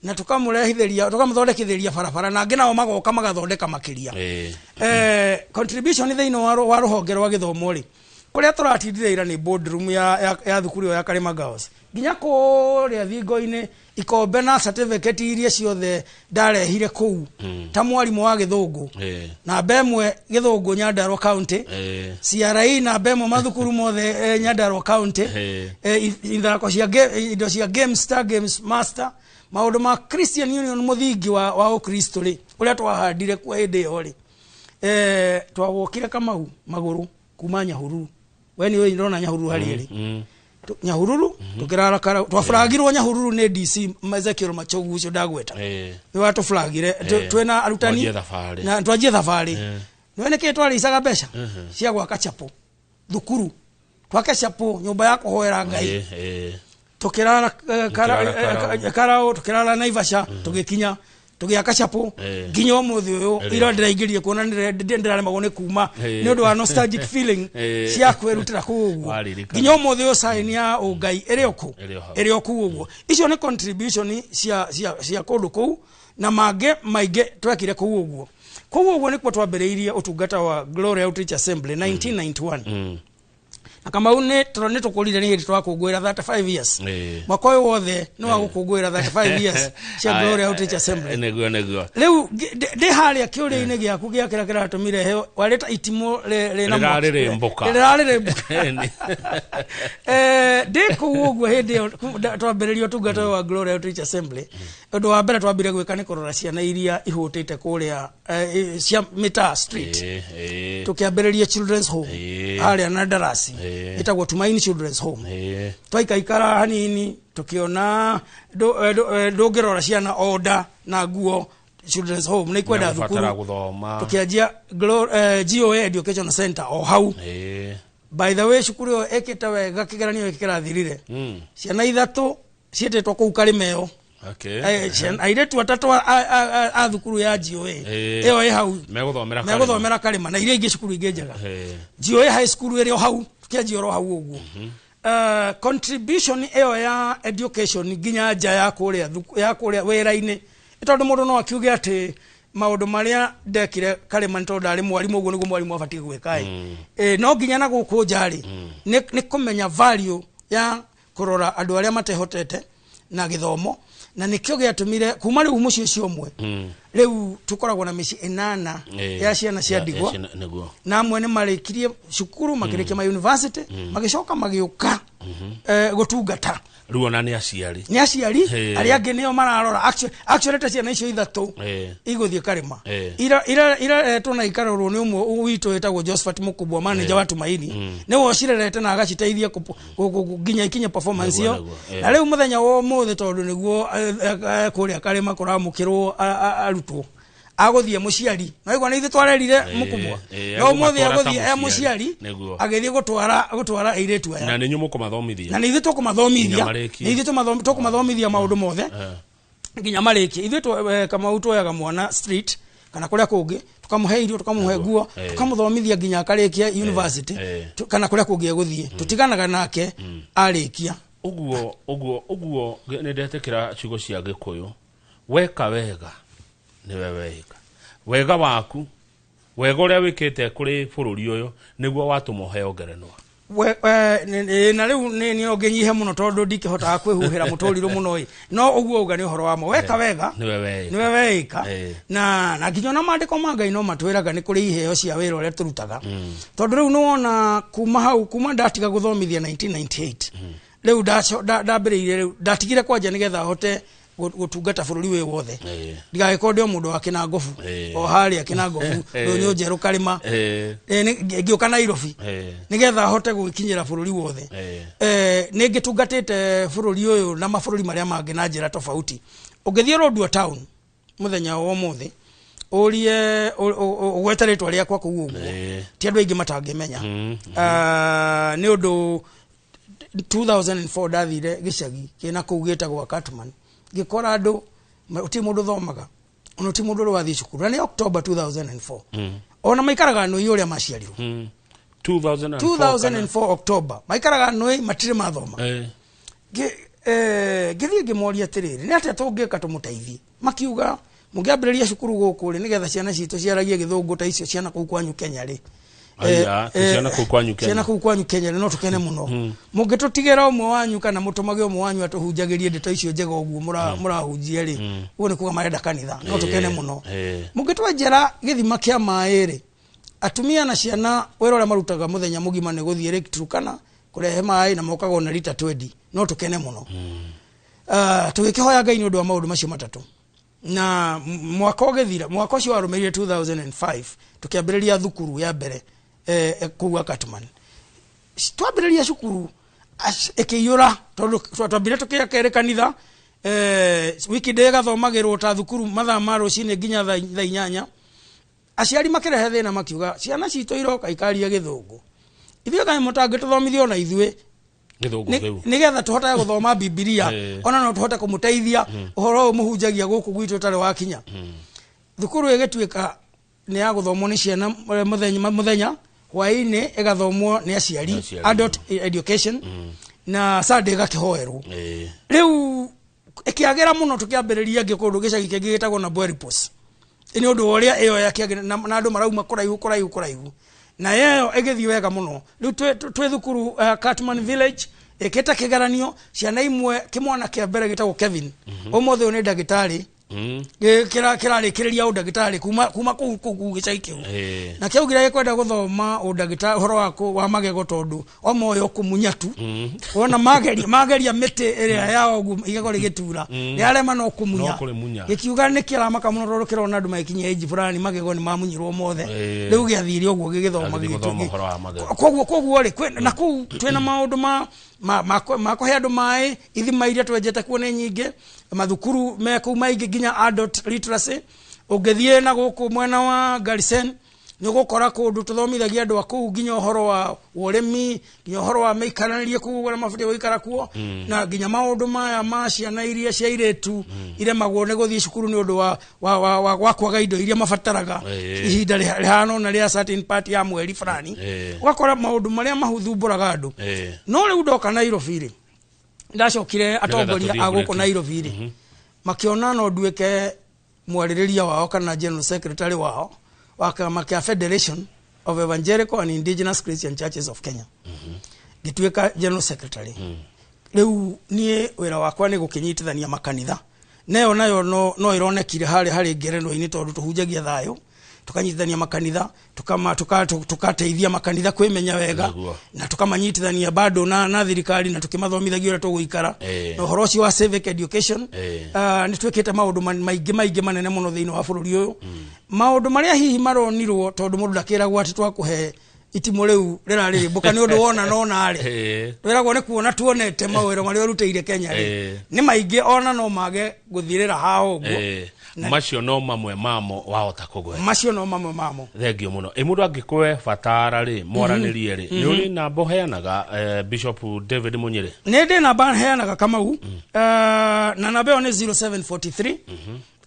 na tũkamũrehithĩria, tũkamũthondekithĩria barabara, na angĩ nao magoka magathondeka makĩria. Contribution thĩinĩ wa rũhonge rwa gĩthomo rĩ, kũrĩa tũratindire ira nĩ boardroom ya thukuru ĩyo ya Karima Girls, nginya kũrĩa thingo-inĩ ikombe na certificate iria ciothe ndarehire kũu ta mwarimũ wa gĩthũngũ, namba 1 gĩthũngũ Nyandarua County, CRE namba 1 mathukuru mothe Nyandarua County, ithako cia indo cia games, star games master, maũndũ ma Christian Union, mũthingi wa ũkristo rĩ, ũrĩa twahandire kuo hĩndĩ ĩyo rĩ, twawokire Kamau magũrũ kuma Nyahururu. We nĩ ũĩ ndona Nyahururu harĩa ĩrĩ. Nyahururu tukirara kara, twafuragirwo Nyahururu nĩ DC Ezekiel Machogu ũcio ndagweta, nĩ watũfuragire twĩna arutani. Mwanjie thabarĩ. Na twanjie thabarĩ. Nĩwe nĩkĩ twarĩicaga mbeca cia gwaka chapo thukuru, twake chapo, nyũmba ya kũhoera Ngai. Tukirara Mũkĩrara Karau. Karau, tukirara Naivasha, tũgĩkinya tũgĩaka chapo nginya ũmũthĩ ũyũ. Ira ndĩraingĩrire kuona ndĩraremagwo nĩ kuma nĩ ũndũ wa nostalgic feeling cia kwĩrutĩra kũu ũguo. Waririkana. Nginya ũmũthĩ ũyũ sign ya ũngai ĩrĩ o kũ Ĩrĩ o hau. Ĩrĩ o kũu ũguo. Icio nĩ contribution cia kũndũ kũu na mangĩ maingĩ twekire kũu ũguo. Kũu ũguo nĩkuo twambĩrĩirie ũtungata wa Glory Outreach Assembly 1991. Na Kamau nĩ tondũ nĩ tũkũrire, nĩ hĩndĩ twakũngũĩra 35 years. Mwaka ũyũ wothe nĩ wa gũkũngũĩra 35 years cia Glory Outreach Assembly. Nĩguo. Rĩu ndĩ harĩa kĩũria-inĩ gĩaku gĩa kĩrĩa kĩratũmire heo warĩta itimũ rĩna mwaki. Rĩrarĩrĩmbũka. Rĩrarĩrĩmbũka. Ndĩ kũu ũguo hĩndĩ ĩyo twambĩrĩria ũtungata ũyũ wa Glory Outreach Assembly, ũndũ wa mbere twambire gwĩka nĩ kũrora ciana iria ihũtĩte kũrĩa cia mĩtaa street. Tũkĩambĩrĩria children's home harĩa na ndarasi, ĩtagwo Tumaini Children's Home. Twaikaikara hanini tũkĩona ndũngĩrora ciana o nda na nguo, children's home nĩ ikwenda Nĩgũbatara thukuru. Gũthoma. Tũkĩanjia GOA Education Center o hau. By the way, cukuru ĩyo ĩkĩte wega, kĩgeranio gĩkĩ kĩrathirire, ciana ithatũ ciĩtĩtwo kũu Karĩmeo. Airĩtu atatũ a thukuru ya GOA ĩyo ĩ hau Megũthomera Karĩma. Megũthomera Karĩma, na iria ingĩ cukuru ingĩ njega. GOA High School ĩrĩ o hau, tũkĩanjia oro hau ũguo. Contribution ĩyo ya education nginya nja ya kũrĩa ya kũrĩa wĩra-inĩ, nĩ tondũ mũndũ no akiuge atĩ maũndũ marĩa ndekire Karĩma nĩ tondũ ndarĩ mwarimũ, ũguo nĩguo mwarimũ abatiĩ gwĩka ĩ. No nginya na gũkũ nja rĩ, nĩ kũmenya value ya kũrora andũ arĩa matehotete Na gĩthomo, na nĩkĩo gĩatũmire kuma rĩu mũciĩ ũcio ũmwe, rĩu tũkoragwo na mĩciĩ 8 ya ciana cia ndigwa. Nĩguo. Na amwe nĩ marĩkirie cukuru, makĩrĩkia ma university, magĩcoka magĩũka gũtungata. Rĩu ona nĩ aciari. Nĩ aciari. Arĩa angĩ nĩo mararora. Actually ta ciana icio ithatũ igũthiĩ karĩma iraretwo na ikarorwo nĩ ũmwe witũ wĩtagwo Josephat Mũkubwa, manager wa Tumaini. Nĩwe ũcirerete na agaciteithia nginya ikinye performance Nĩguo, ĩyo. nĩguo. Na rĩu mũthenya wa ũmũthĩ, tondũ nĩguo kũrĩa karĩma kũramũkĩrwo arutwo, agũthiĩ mũciari, naigua nĩ ithuĩ twarerire Mũkubwa, no ũmũthĩ agũmatwara ta agũthiĩ e mũciari. mũciari. Nĩguo. Agĩthiĩ gũtwara airĩtu aya. Na nĩ inyuĩ mũkũmathomithia. Na nĩ ithuĩ tũkũmathomithia. Nginya marĩkie. Nĩ ithuĩ tũkũmathomithia maũndũ mothe nginya marĩkie. Ithuĩ Kamau tuoyaga mwana street kana kũrĩa kũngĩ, tũkamũhe irio, tũkamũhe nguo, tũkamũthomithia nginya akarĩkia university kana kũrĩa kũngĩ egũthiĩ. Tũtiganaga nake arĩkia. Ũguo nĩ ndetĩkĩra ciugo cia Gĩkũyũ, weka wega nĩwe weika wega waku, wega ũrĩa wĩkĩte kũrĩ bũrũri ũyũ nĩguo watũma ũheo ngerenwa. Na rĩu nĩ no ngĩnyihe mũno tondũ ndikĩhotaga kwĩhuhĩra mũtũrirũ mũno ĩ, no ũguo uga nĩ ũhoro wa ma, weka wega nĩwe weika. Nĩwe weika. Na nginya ona maandĩko ma Ngai no matwĩraga nĩ kũrĩ iheo cia wĩra ũrĩa tũrutaga, tondũ rĩu nĩwona kuma hau, kuma ndatiga gũthomithia 1998, rĩu ndambĩrĩirie, rĩu ndatigire kwanja nĩgetha hote gũtungata bũrũri wĩ wothe, ndigagĩkorwo ndĩ o mũndũ wa Kĩnangobu, o harĩa Kĩnangobu, Ndũnyũ Njerũ, Karĩma. Ngĩũka Nairobi nĩgetha hote gũgĩkinyĩra bũrũri wothe. Nĩ ngĩtungatĩte bũrũri ũyũ na mabũrũri marĩa mangĩ na njĩra tofauti. Ũngĩthiĩ Lodwar town mũthenya wa ũmũthĩ, ũrie ũgwete rĩtwa rĩakwa kũu ũguo, ti andũ aingĩ matangĩmenya. Ah, nĩ ũndũ 2004 ndathire gĩcagi kĩna kũu gĩtagwo Akatman, ngĩkora andũ gũtirĩ mũndũ thomaga, ona gũtirĩ mũndũ ũrĩ wathiĩ cukuru, na nĩ October 2004. Ona maikaraga nũi ũrĩa maciarirwo. 2004? 2004 October, maikaraga nũi, matirĩ mathoma. Ngĩthiĩ ngĩmoria atĩrĩrĩ, nĩ atĩa tũngĩka tũmũteithie? Makiuga, mũngĩambĩrĩria cukuru gũkũ rĩ, nĩgetha ciana citũ ciaragie Gĩthũngũ ta icio ciana kũu kwanyu Kenya rĩ. Aya, ti ciana kũu kwanyu Kenya. Ciana kũu kwanyu Kenya rĩ, no tũkene mũno mũngĩtũtigĩra ũmwe wanyu kana mũtũmage ũmwe wanyu atũhunjagĩrie ndeto icio njega ũguo mũrahunjia rĩ. Ũguo nĩ kuga marenda kanitha. No tũkene mũno mũngĩtwenjera gĩthima kĩa maĩ rĩ. Atumia na ciana, wĩra ũrĩa marutaga mũthenya mũgima nĩ gũthiĩ Lake Turkana kũrehe maĩ, na mokaga ona rita 20. No tũkene mũno. Tũgĩkĩhoya Ngai nĩ ũndũ wa maũndũ macio matatũ, na mwaka ũgĩthira, mwaka ũcio warũmĩrĩire 2005, tũkĩambĩrĩria thukuru ya mbere kũu Akatman. Twambĩrĩria cukuru ĩkĩiyũra, tondũ twambire tũkĩaka kanitha, wiki ĩgathomagĩrwo ta thukuru mathaa ma rũcinĩ nginya thaa 8. Aciari makĩrehe thĩna, makiuga ciana citũ iroka ikaria Gĩthũngũ, ithuĩ kaĩ mũtangĩtũthomithia ona ithuĩ Gĩthũngũ kĩu nĩgetha tũhotage gũthoma Bibilia, ona no tũhote kũmũteithia ũhoro ũyũ mũhunjagia gũkũ gwitũ ũtarĩ wakinya. Thukuru ĩgĩtuĩka nĩ ya gũthomwo nĩ ciana mũthenya, hwaĩ-inĩ ĩgathomwo nĩ aciari. Nĩ aciari. Adult education, na Sunday ĩgakĩhoerwo. Rĩu ĩkĩagĩra mũno, tũkĩambĩrĩria angĩ kũndũ gĩcagi kĩngĩ gĩtagwo na Bweripos, nĩ ũndũ wa ũrĩa ĩyo yakĩagĩra na andũ marauma kũraihu kũraihu kũraihu, na ĩyo ĩgĩthiĩ wega mũno. Rĩu twĩ thukuru Catman Village ĩkĩte kĩgeranio ciana imwe, kĩmwana kĩa mbere gĩtagwo Kevin, ũmũthĩ ũyũ nĩ ndagĩtarĩ. Kĩrarĩkĩrĩria ũndagĩtarĩ kuma kũu gĩcagi kĩu. Na kĩaugire gĩkwenda gũthoma ũndagĩtarĩ ũhoro wa magego, tondũ o moyo kũmunya tu wona mageria mĩtĩ ĩrĩa yao ũguo igego rĩgĩtura rĩarema no kũmunya. No kũrĩmunya. Gĩkiuga nĩ kĩramaka mũno tondũ kĩrona andũ magĩkinyia age fulani magego nĩ mamunyirwo mothe. Rĩu gĩathire ũguo gĩgĩthoma. Gĩgĩthiĩ gũthoma ũhoro wa magego. Koguo rĩ, na kũu twĩna maũndũ ma kũhe andũ maĩ, ithima iria twenjete kuo nĩ nyingĩ, mathukuru me kũu maingĩ, nginya adult literacy. Ũngĩthiĩ na gũkũ mwena wa Garisen, nĩ ũgũkora kũndũ tũthomithagia andũ a kũu nginya ũhoro wa ũrĩmi, nginya ũhoro wa mĩikaranĩrie kũu ũrĩa mabatiĩ gũikara kuo, na nginya maũndũ maya ma ciana iria cia airĩtu iremagwo nĩ gũthiĩ cukuru nĩ ũndũ wa kwaga indo iria mabataraga ihinda rĩhana ona rĩa certain part ya mweri fulani. Ũgakora maũndũ marĩa mahuthumbũraga andũ. No rĩu ndoka Nairobi rĩ, ndacokire atongoria tũthiĩ a gũkũ break. Nairobi rĩ, makĩona no nduĩke mwarĩrĩria wao kana general secretary wao wa kĩama kĩa Federation of Evangelical and Indigenous Christian Churches of Kenya. Ngĩtuĩka general secretary. Rĩu niĩ wĩra wakwa nĩ gũkĩnyitithania makanitha nayo nayo no ĩronekire harĩ harĩ ngerenwa-inĩ tondũ tũhunjagia thayũ, tukanyitithania makanitha, tukateithia makanitha kwĩmenya wega na tukamanyitithania bado na thirikari na tukimathomithagia ũrĩa tũgũikara na ũhoro ũcio wa civic education. Nĩ twĩkĩte maũndũ maingĩ maingĩ manene mũno thĩinĩ wa bũrũri ũyũ, maũndũ marĩa hihi maronirwo tondũ mũndũ ndakĩragwo atĩ twakũhe itimũ rĩu rĩrarĩrĩmbũka nĩ ũndũ wona nona rĩ, twĩragwo nĩ kuona tuonete mawĩra marĩa ũrutĩire Kenya rĩ nĩ maingĩ, ona no mage gũthirĩra haha ũguo. Macio no mamwe mamo wahota kũgweta? Macio no mamwe mamo. Thengio mũno. Ĩ mũndũ angĩkwe batara rĩ, mwaranĩrie rĩ, nĩ ũrĩ namba ũheanaga, Bishop David Munyere? Nĩ ndĩ namba heanaga, Kamau, na namba ĩyo nĩ 0743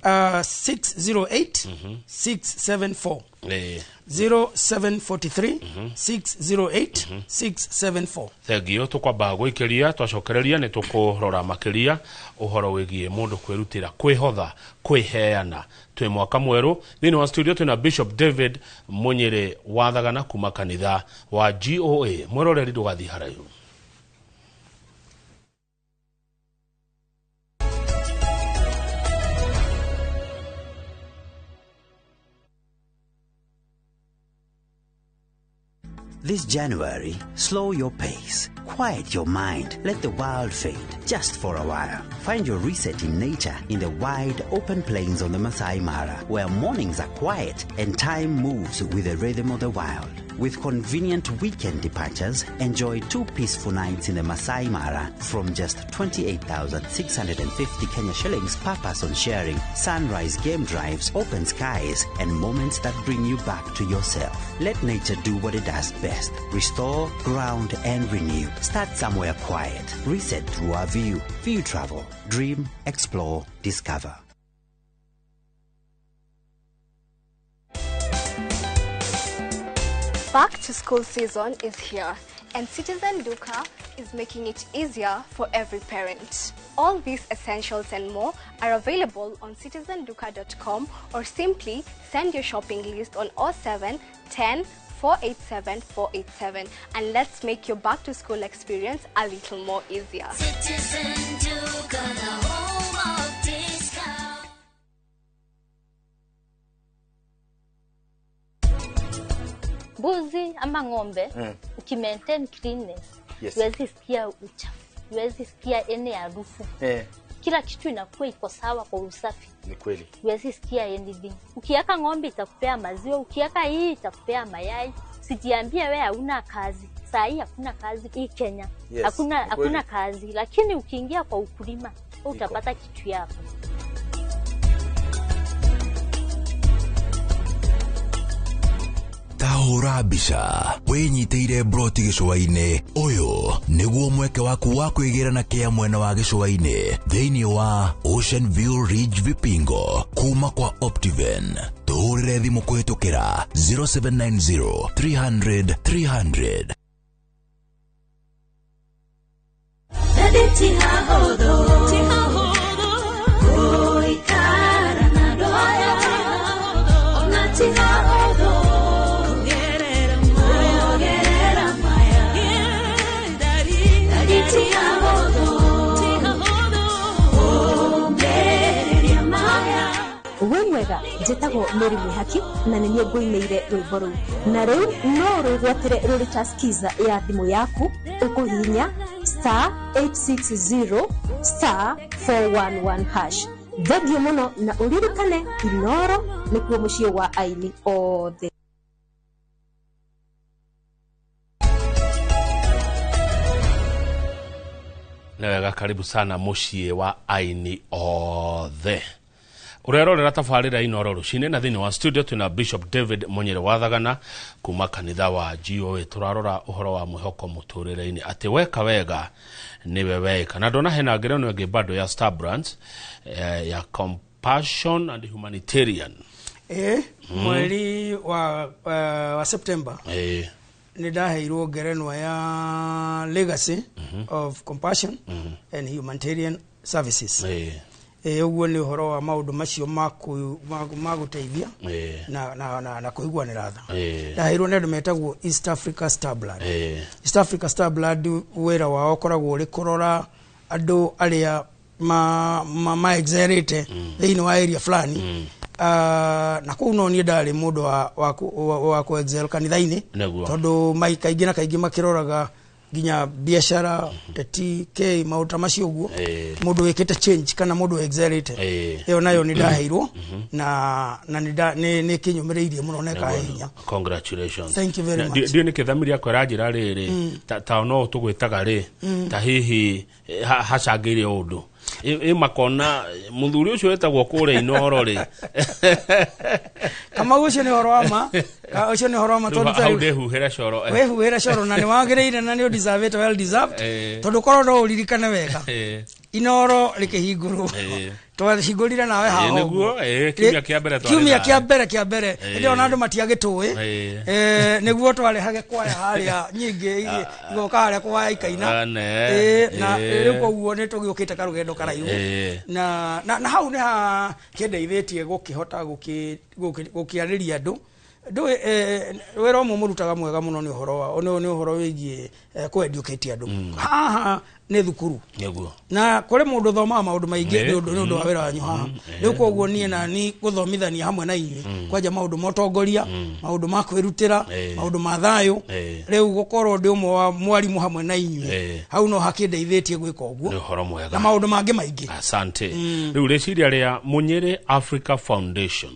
608 674. 0743 608 674. Thengio. Tũkwamba gwĩkĩria, twacokereria nĩ tũkũrora makĩria ũhoro wĩgiĩ mũndũ kwĩrutĩra, kwĩhotha, kwĩheana twĩ mwaka mwerũ. Thĩinĩ wa studio twĩna Bishop David Munyere wathagana kuma kanitha wa GOA. Mwĩroreri, ndũgathiĩ haraihu. This January, slow your pace, quiet your mind, let the world fade just for a while. Find your reset in nature in the wide open plains of the Masai Mara, where mornings are quiet and time moves with the rhythm of the wild. With convenient weekend departures, enjoy 2 peaceful nights in the Masai Mara from just 28,650 Kenya shillings per person sharing, sunrise game drives, open skies, and moments that bring you back to yourself. Let nature do what it does best. Restore, ground, and renew. Start somewhere quiet. Reset through our view. View Travel. Dream, explore, discover. Back to school season is here, and Citizen Duka is making it easier for every parent. All these essentials and more are available on citizenduka.com or simply send your shopping list on 07 10 487 487 and let's make your back to school experience a little more easier. Citizen Duka, the home of discount. Mbuzi ama ng'ombe, ukimaintain cleanness, huwezi sikia uchafu, huwezi sikia any harufu. Kila kitu inakuwa iko sawa kwa usafi. Ni kweli. Huwezi sikia anything. Ukiweka ng'ombe itakupea maziwa, ukiweka hii itakupea mayai. Sijiambie wewe hauna kazi. Saa hii hakuna kazi hii Kenya. Yes, hakuna kazi, lakini ukiingia kwa ukulima utapata kitu yako. Tahũra mbica wĩnyitĩire broti gĩcũa-inĩ. Ũyũ nĩguo mweke waku wa kwĩgĩra na kĩa mwena wa gĩcũa-inĩ thĩinĩ wa Ocean View Ridge Vipingo kuma kwa Optiven. Tũhũrĩre thimũ kũhĩtũkĩra 0790 300 300. Wega, njĩtagwo Mary Mwihaki na nĩ niĩ ngũinĩire rwĩmbo rũu, na rĩu no rwĩgwatĩre rũrĩ ta skiza ya thimũ yaku ũkũhihinya star 860 star 411 hash. Thengio mũno na ũririkane Inoro nĩkuo mũciĩ wa aini othe. Nĩ wega, karibu sana mũciĩ wa aini othe. Ũrerorera tabarĩra Inoro rũcinĩ na thĩinĩ wa studio twĩna Bishop David Munyere wathagana kuma kanitha wa GOA. Tũrarora ũhoro wa mwĩhoko mũtũrĩre-inĩ, atĩ weka wega nĩwe weka. Na ndona hena ngerenwa ĩngĩ bado ya Star Brands, ya Compassion and Humanitarian. Mweri wa September nĩ ndaheirwo ngerenwa ya Legacy of Compassion and Humanitarian Services. Ũguo nĩ ũhoro wa maũndũ macio ma gũteithia na kũiguanĩra tha. Ndaheirwo nĩ andũ metagwo East Africa Star Blood. East Africa Star Blood wĩra wao ũkoragwo ũrĩ kũrora Andũ arĩa ma excelete thĩinĩ wa area fulani. Na kũu no niĩ ndarĩ mũndũ wa ku excel kanitha-inĩ. Tondũ kaingĩ na kaingĩ makĩroraga nginya biacara, teti, k maũndũ ta macio ũguo. Mũndũ wĩkĩte change kana mũndũ excelete, ĩyo nayo nĩ ndaheirwo na nĩ kĩnyũmĩrĩirie mũno na ĩkahe hinya. Congratulations. Thank you very much. Ndiũ nĩ kĩthamiri yakwa ĩranjĩra rĩrĩ, ta no tũgwĩtaga rĩ, ta hihi hacangĩire ũndũ ĩ makona mũthuri ũcio wĩtagwo kũrĩa Inoro rĩ. Kamau, ũcio nĩ ũhoro wa ma. Ũcio nĩ ũhoro wa ma tondũ hau ndĩhuhĩre coro. Wĩhuhĩre coro na nĩ wagĩrĩire na nĩ ũdeservĩte, well deserved, tondũ korwo no ũririkane wega, Inoro rĩkĩhingũrwo, twahingũrire nawe haha nĩguo, ũguo. Kiumia kĩa mbere twarĩ kiumia nawe. Kĩa mbere hĩndĩ ĩyo ona andũ matiagĩtũĩ. Nĩguo twarehage kwaya harĩa nyingĩ igoka harĩa kwaya ikaina. Ne, Na rĩu koguo nĩ tũgĩũkĩte karũgendo karaihu. Na hau nĩ ha kĩndeithĩtie gũkĩhota gũkĩarĩria andũ. Ndũĩ wĩra ũmwe mũrutaga mwega mũno nĩ ũhoro wa nĩ ũhoro wĩgiĩ kũ-educate andũ. Haha nĩ thukuru na kũrĩ mũndũ ũthomaga maũndũ maingĩ nĩ ũndũ wa wĩra wanyu haha. Rĩu koguo niĩ na ni gũthomithania hamwe na inyuĩ kwanja maũndũ ma ũtongoria, maũndũ ma kwĩrutĩra, maũndũ ma thayũ. Rĩu gũkorwo ndĩ ũmwe wa mwarimũ hamwe na inyuĩ, hau no hakĩndeithĩtie gwĩka ũguo nĩ ũhoro mwega na maũndũ mangĩ maingĩ. Asante. Rĩu rĩciria rĩa Munyĩrĩ Africa Foundation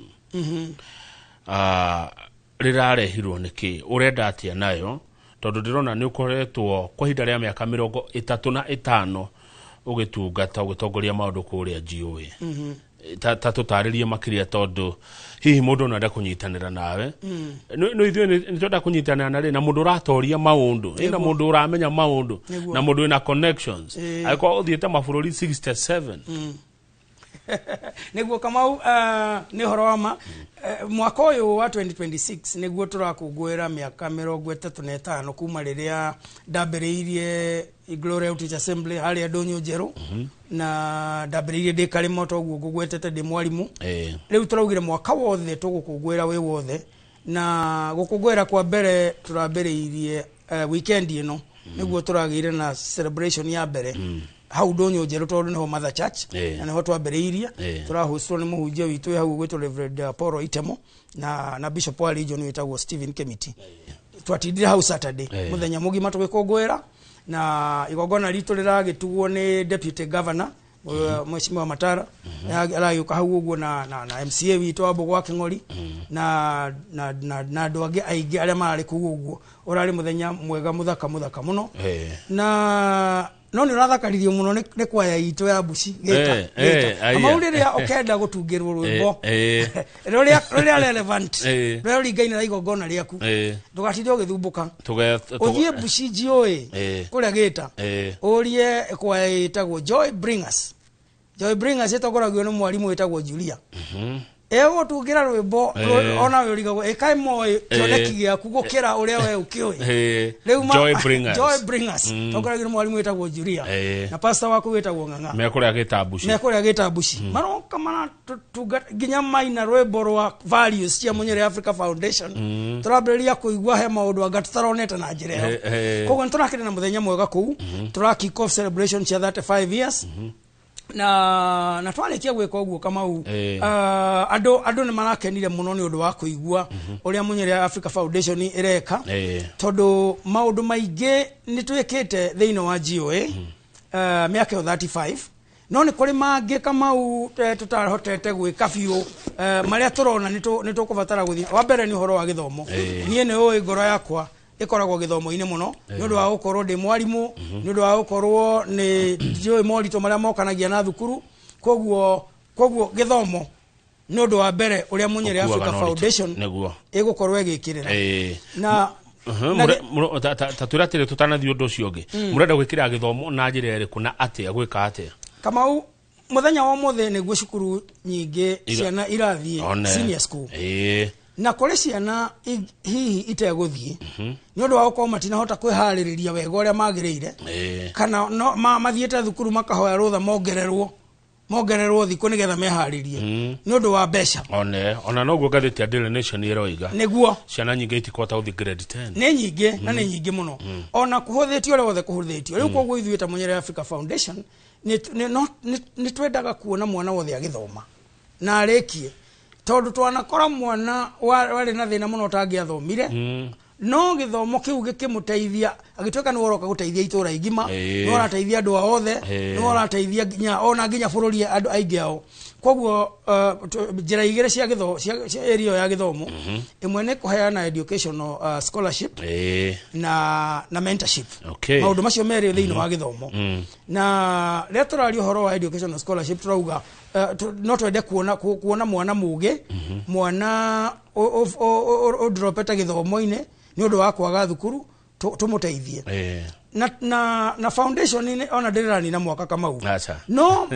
rĩrarehirwo nĩkĩ? Ũrenda atĩa nayo? Tondũ ndĩrona nĩ ũkoretwo kwa ihinda rĩa mĩaka 35 ũgĩtungata, ũgĩtongoria maũndũ kũrĩa GOA. Ta tũtarĩrie makĩria, tondũ hihi mũndũ no ende kũnyitanĩra nawe. No ithuĩ nĩ twenda kũnyitanĩra na rĩ na mũndũ ũratoria maũndũ, ĩ na mũndũ ũramenya maũndũ, na mũndũ wĩna connections, angĩkorwo ũthiĩte mabũrũri 67. Nĩguo Kamau, nĩ ũhoro wa ma. Mwaka ũyũ wa 2026 nĩguo tũrakũngũĩra mĩaka 35 kuma rĩrĩa ndambĩrĩirie Glory Outreach Assembly harĩa Ndũnyũ Njerũ, na ndambĩrĩirie ndĩ karĩma toguo ngũgwetete ndĩ mwarimũ. Rĩu tũraugire mwaka wothe tũgũkũngũĩra wĩ wothe, na gũkũngũĩra kwa mbere tũrambĩrĩirie weekend ĩno, nĩguo tũragĩire na celebration ya mbere hau Ndũnyũ Njerũ, tondũ nĩho Mother Church na nĩho twambĩrĩirie. Tũrahostwo nĩ mũhunjia witũ wĩ hau ũgwĩtwo Reverend Paul Itemo na Bishop wa region wĩtagwo Stephen Kemiti. Twatindire hau Saturday mũthenya mũgima tũgĩkũngũĩra, na igongona ritũ rĩragĩtugwo nĩ Deputy Governor, Mheshimiwa Matara, aragĩũka hau ũguo na MCA witũ wa Mbũgũ wa Kĩng'ori na andũ angĩ aingĩ arĩa mararĩ kũu ũguo. Ũrarĩ mũthenya mwega, mũthaka mũthaka mũno. Na no nĩ ũrathakaririo mũno nĩ kwaya itũ ya Mbuci Gĩta. Gĩta. Aya. Kamau, rĩrĩa ũkenda gũtungĩrwo rwĩmbo rũrĩa relevant, rũrĩa rũringaine na igongona rĩaku, ndũgatinde ũgĩthumbũka. Ũthiĩ Mbuci GOA kũrĩa Gĩta, ũrie kwaya ĩtagwo Joy Bringers. Joy Bringers ĩtongoragio nĩ mwarimũ wĩtagwo Julia. Ĩgũtungĩra rwĩmbo ona we ũrigagwo ĩkaĩ moĩ kĩoneki gĩaku gũkĩra ũrĩa we ũkĩũĩ. Rĩu Joy Bringers. Joy Bringers tongoragio nĩ mwarimũ wĩtagwo Julia na pastor waku wĩtagwo Ng'ang'a. Mekũrĩa gĩtambuci. Mekũrĩa gĩtambuci, maroka maratunga nginya maina rwĩmbo rwa values cia Munyere Africa Foundation. Tũrambĩrĩria kũigua he maũndũ anga tũtaronete na njĩra ĩyo. Koguo nĩ tũrakĩrĩ na mũthenya mwega kũu, tũra kick off celebration cia 35 years, na twarĩkia gwĩka ũguo, Kamau, andũ nĩ marakenire mũno nĩ ũndũ wa kũigua ũrĩa Munyere Africa Foundation ĩreka, tondũ maũndũ maingĩ nĩ twĩkĩte thĩinĩ wa GOA mĩaka ĩyo 35, no nĩ kũrĩ mangĩ, Kamau, tũtarahotete gwĩka biũ, marĩa tũrona nĩ tũkũbatara gũthiĩ. Wa mbere nĩ ũhoro wa gĩthomo. Niĩ nĩ ũĩ ngoro yakwa ĩkoragwo gĩthomo-inĩ mũno nĩ ũndũ wa gũkorwo ndĩ mwarimũ, nĩ ũndũ wa gũkorwo nĩ ndiũĩ moritũ marĩa mokanagia na thukuru. Koguo gĩthomo nĩ ũndũ wa mbere ũrĩa Munyere Ũkuaga Africa na ũritũ. Foundation ĩgũkorwo ĩgĩkĩrĩra na na Ta twĩra atĩrĩ, tũtanathiĩ ũndũ ũcio ũngĩ, mũrenda gwĩkĩra gĩthomo na njĩra ĩrĩkũ na atĩa, gwĩka atĩa? Kamau, mũthenya wa ũmũthĩ nĩguo cukuru nyingĩ ciana irathiĩ One. senior school, na kũrĩ ciana hihi itegũthiĩ nĩ ũndũ wa gũkorwo matinahota kwĩharĩrĩria wega ũrĩa magĩrĩire, kana no, mathiĩte thukuru makahoya rũtha mongererwo thikũ nĩgetha meharĩrie nĩ ũndũ wa mbeca. One ona noguo ngathĩti ya Daily Nation ĩroiga. Ciana nyingĩ itikũhota gũthiĩ grade 10. Nĩ nyingĩ na nĩ nyingĩ mũno, ona kũhũthĩtio ũrĩa wothe kũhũthĩtio rĩu. Koguo ithuĩ ta Munyere Africa Foundation Nĩ twendaga kuona mwana wothe agĩthoma na arĩkie, tondũ twanakora mwana warĩ na thĩna mũno ũtangĩathomire, no gĩthomo kĩu gĩkĩmũteithia, agĩtuĩka nĩwe ũroka gũteithia itũra igima, nĩwe ũrateithia andũ ao othe, nĩwe ũrateithia nginya ona nginya bũrũri andũ aingĩ ao. Koguo njĩra igĩrĩ cia gĩthomo cia area ĩyo ya gĩthomo, ĩmwe nĩ kũheana educational scholarship na mentorship. Maũndũ macio merĩ thĩinĩ wa gĩthomo. Na rĩrĩa tũraria ũhoro wa educational scholarship, tũrauga no twende kuona mwana mũgĩ, mwana ũndropete gĩthomo-inĩ nĩ ũndũ wa kwaga thukuru, tũmũteithie. Na foundation nĩ ona ndĩranina mwaka Kamau. Aca. No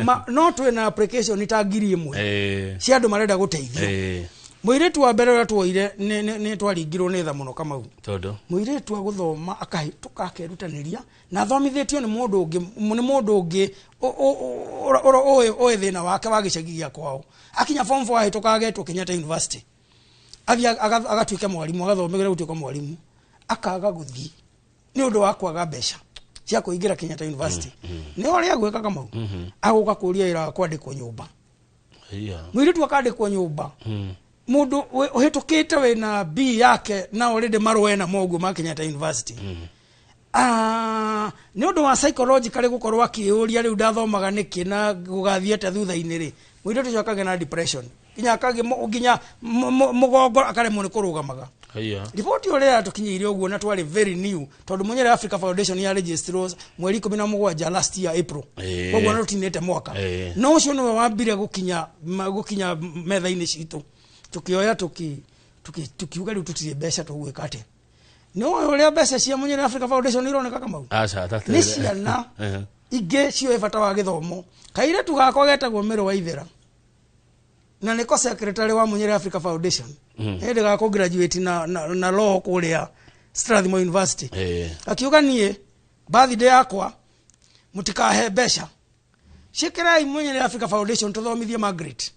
twĩna application ta 1000 cia andũ marenda gũteithio. Mũirĩtu wa mbere ũrĩa tuoire nĩ twaringirwo nĩ tha mũno, Kamau. Tondũ? Mũirĩtu agũthoma akahĩtũka, akerutanĩria na athomithĩtio nĩ mũndũ ũngĩ ũĩ thĩna wake wa gĩcagi gĩa kwao. Akinya form 4, ahĩtũka, agetwo Kenyatta University, athiĩ agatuĩke mwarimũ, agathomera gũtuĩka mwarimũ, akaga gũthiĩ nĩ ũndũ wa kwaga mbeca cia kũingĩra Kenyatta University. Nĩ ũrĩa agwĩka, Kamau? Agũka kũria wĩra wa kwandĩkwo nyũmba. Mũirĩtu akandĩkwo nyũmba, mũndũ ũhĩtũkĩte wĩna B yake na already marũa ena moguo ma Kenyatta University. Ah, nĩ ũndũ wa psychologically gũkorwo akĩũria rĩu ndathomaga nĩkĩ na gũgathiĩ atĩa thutha-inĩ rĩ, mũirĩtu ũcio akagĩa na depression nginya akagĩa nginya mũgongo akaremwo nĩ kũrũgamaga. Riboti ũrĩa yatũkinyĩire ũguo, na twarĩ very new, tondũ Munyere Africa Foundation ya registrwo mweri 17 last year April. Koguo na tũtinĩte mwaka. No ũcio nĩwe wambire gũkinya metha-inĩ citũ, tukĩoya tukiuga rĩu tũtirĩ mbeca, tũgwĩka atĩa? Nĩ ũĩ ũrĩa mbeca cia Munyere Africa Foundation ironeka, Kamau? Aca. Nĩ ciana ingĩ ciũĩ bata wa gĩthomo. Kairĩtu gakwa getagwo Mĩrũ wa Ithera na nĩko secretary wa Munyere Africa Foundation. Hĩndĩ gakũ graduate na law kũrĩa Strathmore University, akiuga niĩ birthday yakwa mũtikahe mbeca, ciĩkĩrai Munyere Africa Foundation tũthomithie Margaret.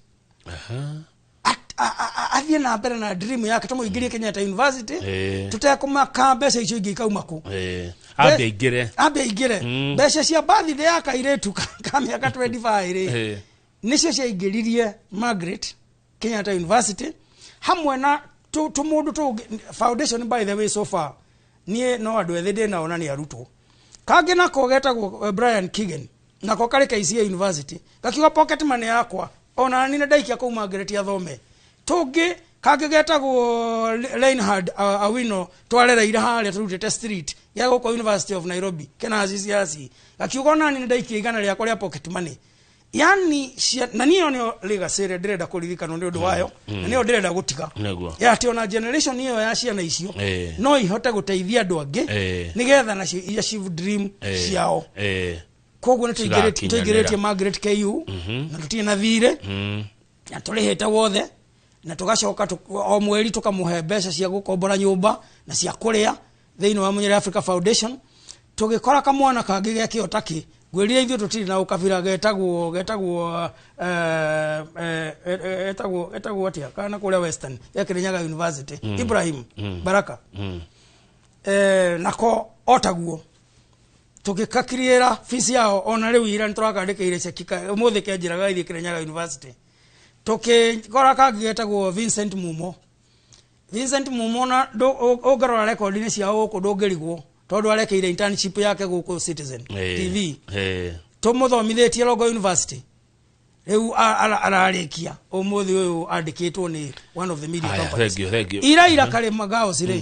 Athiĩ na mbere na dream yake, tũmũingĩrie Kenyatta University, tũtekũmaka mbeca icio ingĩ ikauma kũ. Ambe aingĩre. Ambe aingĩre. Mbeca cia birthday ya kairĩtu ka mĩaka 25 rĩ, nĩcio ciaingĩririe Margaret Kenyatta University hamwe na tũmũndũ tũngĩ. Foundation, by the way, so far niĩ no andũ ethĩ ndĩ nao na nĩ arutwo. Kangĩ nako getagwo Brian Kigen, nako karĩ KCA University, gakiuga pocket money yakwa ona nĩ ndaikia kũu Margaret athome. Tũngĩ kangĩ getagwo Reinhard Awino, twarereire harĩa tũrutĩte street ya gũkũ University of Nairobi, kena CCRC, gakiuga ona nĩ ndaikia 100 rĩakwa rĩa pocket money. Yani na niyo nĩyo legacy ĩrĩa ndĩrenda kũririkanwo nĩ ũndũ wayo, na nĩyo ndĩrenda gũtiga, ya atĩ ona generation ĩyo ya ciana icio no ihote gũteithia andũ angĩ nĩgetha nacio i achieve dream ciao. Koguo nĩ Cigakinyanĩra. tũingĩrĩtie Margaret KU na tũtirĩ na thirĩ, na tũrĩhĩte wothe, na tũgacoka o mweri tũkamũhe mbeca cia gũkombora nyũmba na cia kũrĩa thĩinĩ wa Munyere Africa Foundation. Tũgĩkora kamwana kangĩ gekĩo takĩ ngwĩrire ithuĩ tũtirĩ na ũkabira, getagwo atĩa kana kũrĩa Western ya Kirinyaga University, Ibrahim Baraka. Nako otaguo tũgĩkakiriĩra fees yao, ona rĩu ira nĩtũrakandĩkĩire ceki, ũmũthĩ kenjĩraga ithiĩ Kirinyaga University. Tũkĩkora kangĩ getagwo Vincent Mumo. Vincent Mumo na ũngĩrora rekondi-inĩ ciao gũkũ ndũngĩrigwo, tondũ arekeire internship yake gũkũ Citizen TV. Tũmũthomithĩtie Longo University, rĩu ararĩkia ũmũthĩ ũyũ, andĩkĩtwo nĩ one of the media Aya, companies. Thank you, thank you. Ira Karĩma Girls rĩ,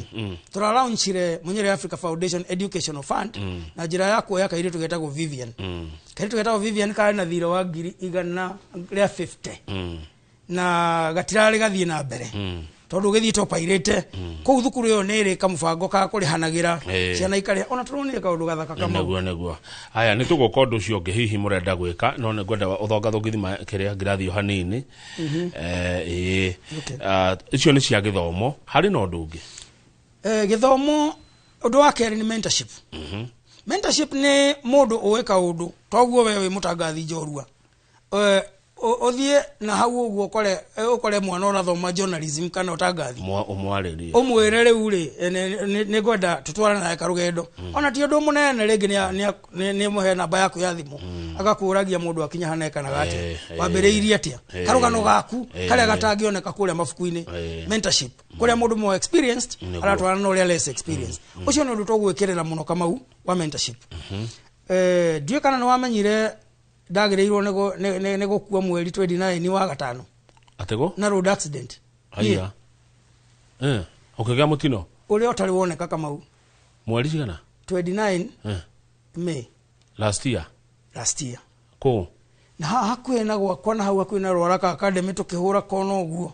tũralaunchire Munyere Africa Foundation Educational Fund na njĩra ya kuoya kairĩtu getagwo Vivian. Kairĩtu getagwo Vivian karĩ na thirĩ wa 150,000 na gatirarĩ gathiĩ na mbere, tondũ gĩthiĩ topairĩte kũu thukuru ĩyo nĩ ĩrĩ kamũbango ka kũrĩhanagĩra ciana ikarĩha, ona tũronire kaũndũ gathaka, Kamau. Nĩguo aya nĩ tũgũka ũndũ ũcio ũngĩ hihi mũrenda gwĩka, no nĩ ngwenda ũthonga thũngithima kĩrĩa ngirathi o hanini. Ĩĩ. Ah, icio nĩ cia gĩthomo, harĩ na ũndũ ũngĩ? Gĩthomo, ũndũ wa kerĩ nĩ mentorship. Mentorship nĩ mũndũ ũĩ kaũndũ toguo we wĩ mũtangathi njorua. Ũthiĩ na hau ũguo ũkore mwana ũrathoma journalism kana ũtangathi, Ũmwarĩrie, ũmwĩre rĩu rĩ, nĩ ngwenda tũtwarane nawe karũgendo. Ona ti ũndũ mũnene, rĩngĩ nĩ mũhe namba yaku ya thimũ, agakũragia mũndũ akinya hana ekanaga atĩa, wambĩrĩirie atĩa, karũgano gaku karĩa gatangĩoneka kũrĩa mabuku-inĩ. Mentorship, kũrĩa mũndũ more experienced aratwarana na ũrĩa less experienced. Ũcio nĩ ũndũ tũgwĩkĩrĩra mũno, Kamau, wa mentorship. Ndiũĩ kana nĩ wamenyire ndagĩrĩirwo nĩ gũkua mweri 29 wa gatano Atego na road accident. Haiya, ũkĩgĩa mũtino? Ũrĩa ũtarĩ woneka, Kamau. Mweri cigana? 29 May. Last year? Last year. Kũ? Na haha hakuhĩ na gwakwa, na hau hakuhĩ na Rwaraka Academy, tũkĩhũra kona ũguo,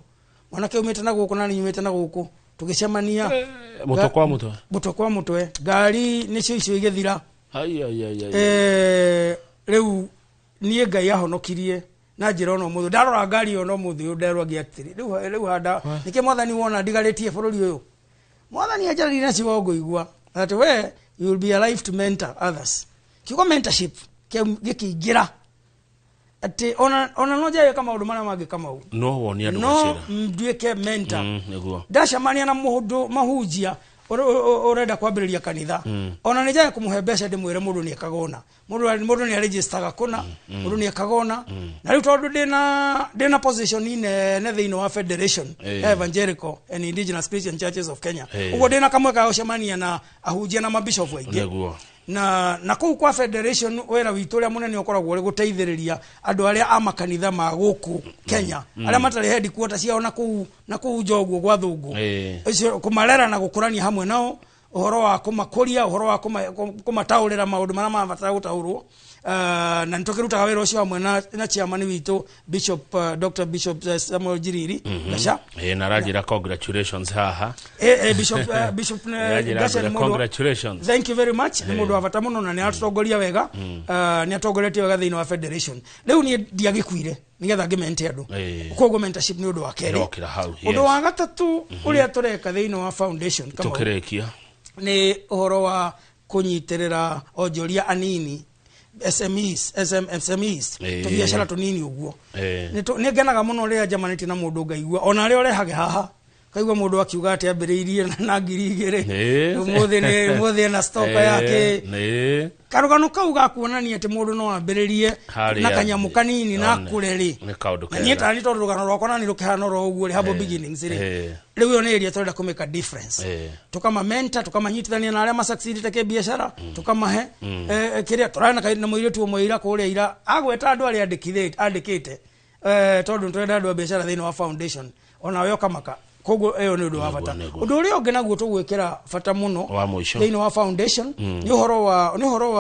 mwanake umĩte na gũkũ na niĩ nyumĩte na gũkũ, tũgĩcemania. Mũtwe kwa mũtwe? Mũtwe kwa mũtwe, ngari nĩcio icio igĩthira. Haiya, haiya, haiya. Rĩu niĩ Ngai ahonokirie na njĩra ona ũmũthĩ ndarora ngari ĩyo, no mũthĩ ũyũ nderwo atĩrĩ, rĩu handa nĩkĩ Mwathani wona ndigarĩtie bũrũri ũyũ. Mwathani anjarĩrie na ciugo ngũigua that we you will be alive to mentor others. Kiugo mentorship gĩkĩingĩra atĩ ona no njage maũndũ marĩa mangĩ, Kamau, No wonie andũ no gacĩra. Nduĩke mentor. Nĩguo. Ndacemania na mũndũ mahunjia ũrenda kwambĩrĩria kanitha, ona nĩ njage kũmũhe mbeca, ndĩmwĩre mũndũ nĩ ekaga ũna, mũndũ nĩ aregistaga kũna, mũndũ nĩ ekaga ũna. Na rĩu tondũ ndĩna position nene thĩinĩ wa Federation ya Evangelical and Indigenous Christian Churches of Kenya, ũguo ndĩna kamwe ka gũcemania na ahunjia na mabishop aingĩ. Na kũu kwa federation, wĩra witũ ũrĩa mũnene ũkoragwo ũrĩ gũteithĩrĩria andũ arĩa a makanitha ma gũkũ Kenya arĩa matarĩ headquarter ciao na kũu nja ũguo gwa thũngũ, ũcio kũmarera na gũkũrania hamwe nao, ũhoro wa kũmakũria, ũhoro wa kũmataũrĩra maũndũ marĩa marabatara gũtaũrwo. Na nĩ tũkĩrutaga wĩra ũcio hamwe na chairman witũ Bishop, Dr. Bishop Samuel Njiriri Gaca. Na aranjĩra congratulations haha. Bishop Aranjĩra Gaca nĩ congratulations. Thank you very much. Nĩ mũndũ wa bata mũno na nĩ aratũtongoria wega. Nĩ atongoretie wega thĩinĩ wa federation. Rĩu niĩ ndiagĩkuire nĩgetha ngĩmente andũ. Koguo mentorship nĩ ũndũ wa kerĩ. Ĩrokĩra hau, yes. Ũndũ wa gatatũ ũrĩa tũreka thĩinĩ wa foundation, Kamau, Tũkĩrĩkia. nĩ ũhoro wa kũnyitĩrĩra onjoria anini, SMEs, SMEs, tũbiacara tũnini ũguo. Nĩ ngenaga mũno rĩrĩa njamanĩtie na mũndũ ngaigua ona arĩa ũrehage haha, kaigua mũndũ akiuga atĩ ambĩrĩirie na 2000, ũmũthĩ ena stock yake. Karũgano kau ga kuonania atĩ mũndũ no ambĩrĩrie Harĩa na kanyamũ kanini na One. akũre rĩ. Nĩ kaũndũ Na niĩ kega. tani tondũ rũgano rwakwa nani rũkĩhana oro ũguo rĩ, humble beginnings rĩ, rĩu ĩyo nĩ area tũrenda kũmĩka difference. Tũkamamenta, tũkamanyitithania na arĩa masucceedite kĩbiacara, tũkamahe kĩrĩa tũrarĩ na mũirĩtu ũmwe ira kũrĩa ira agweta andũ arĩa andĩkĩte, tondũ nĩtũrenda andũ a biacara thĩinĩ wa foundation, onawe ũkamaka. Koguo ĩyo nĩ ũndũ wa bata. Ũndũ ũrĩa ũngĩ naguo tũgwĩkĩra bata mũno Wa mũico. thĩinĩ wa foundation nĩ ũhoro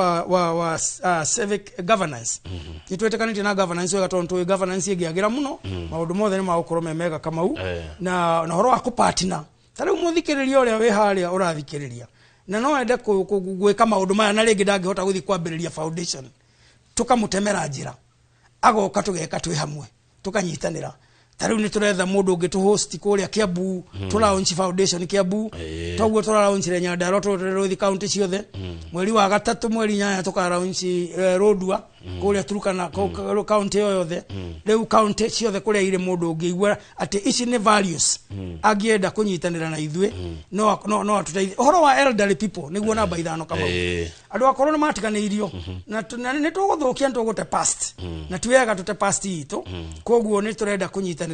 wa civic governance. Nĩ twĩtĩkanĩtie na governance wega, tondũ tũĩ governance ĩngĩagĩra mũno, maũndũ mothe nĩ magũkorwo me mega, Kamau. Na ũhoro wa kũpartner, ta rĩu mũthikĩrĩria ũrĩa wĩ harĩa ũrathikĩrĩria na no ende gwĩka maũndũ maya na rĩngĩ ndangĩhota gũthiĩ kwambĩrĩria foundation, tũkamũtemera njĩra, agoka tũgeka twĩ hamwe, tũkanyitanĩra. Ta rĩu nĩ tũretha mũndũ ũngĩ tũhost kũrĩa Kiambu, tũ launch foundation Kiambu. Toguo tũra launchire Nyandarua, tũrũthi kaunti ciothe. Mweri wa gatatũ, mweri 8, tũka launch Lodwar kũrĩa Turkana, kaunti ĩyo yothe. Rĩu kaunti ciothe kũrĩa irĩ, mũndũ ũngĩigua atĩ ici nĩ values angĩenda kũnyitanĩra na ithuĩ, no atũteithie. Ũhoro wa elderly people nĩguo namba 5, Kamau. Andũ akũrũ nĩ matiganĩirio na nĩ tũgũthũkia, nĩ tũgũte past, na ti wega tũte past itũ. Koguo nĩ tũrenda kũnyitanĩra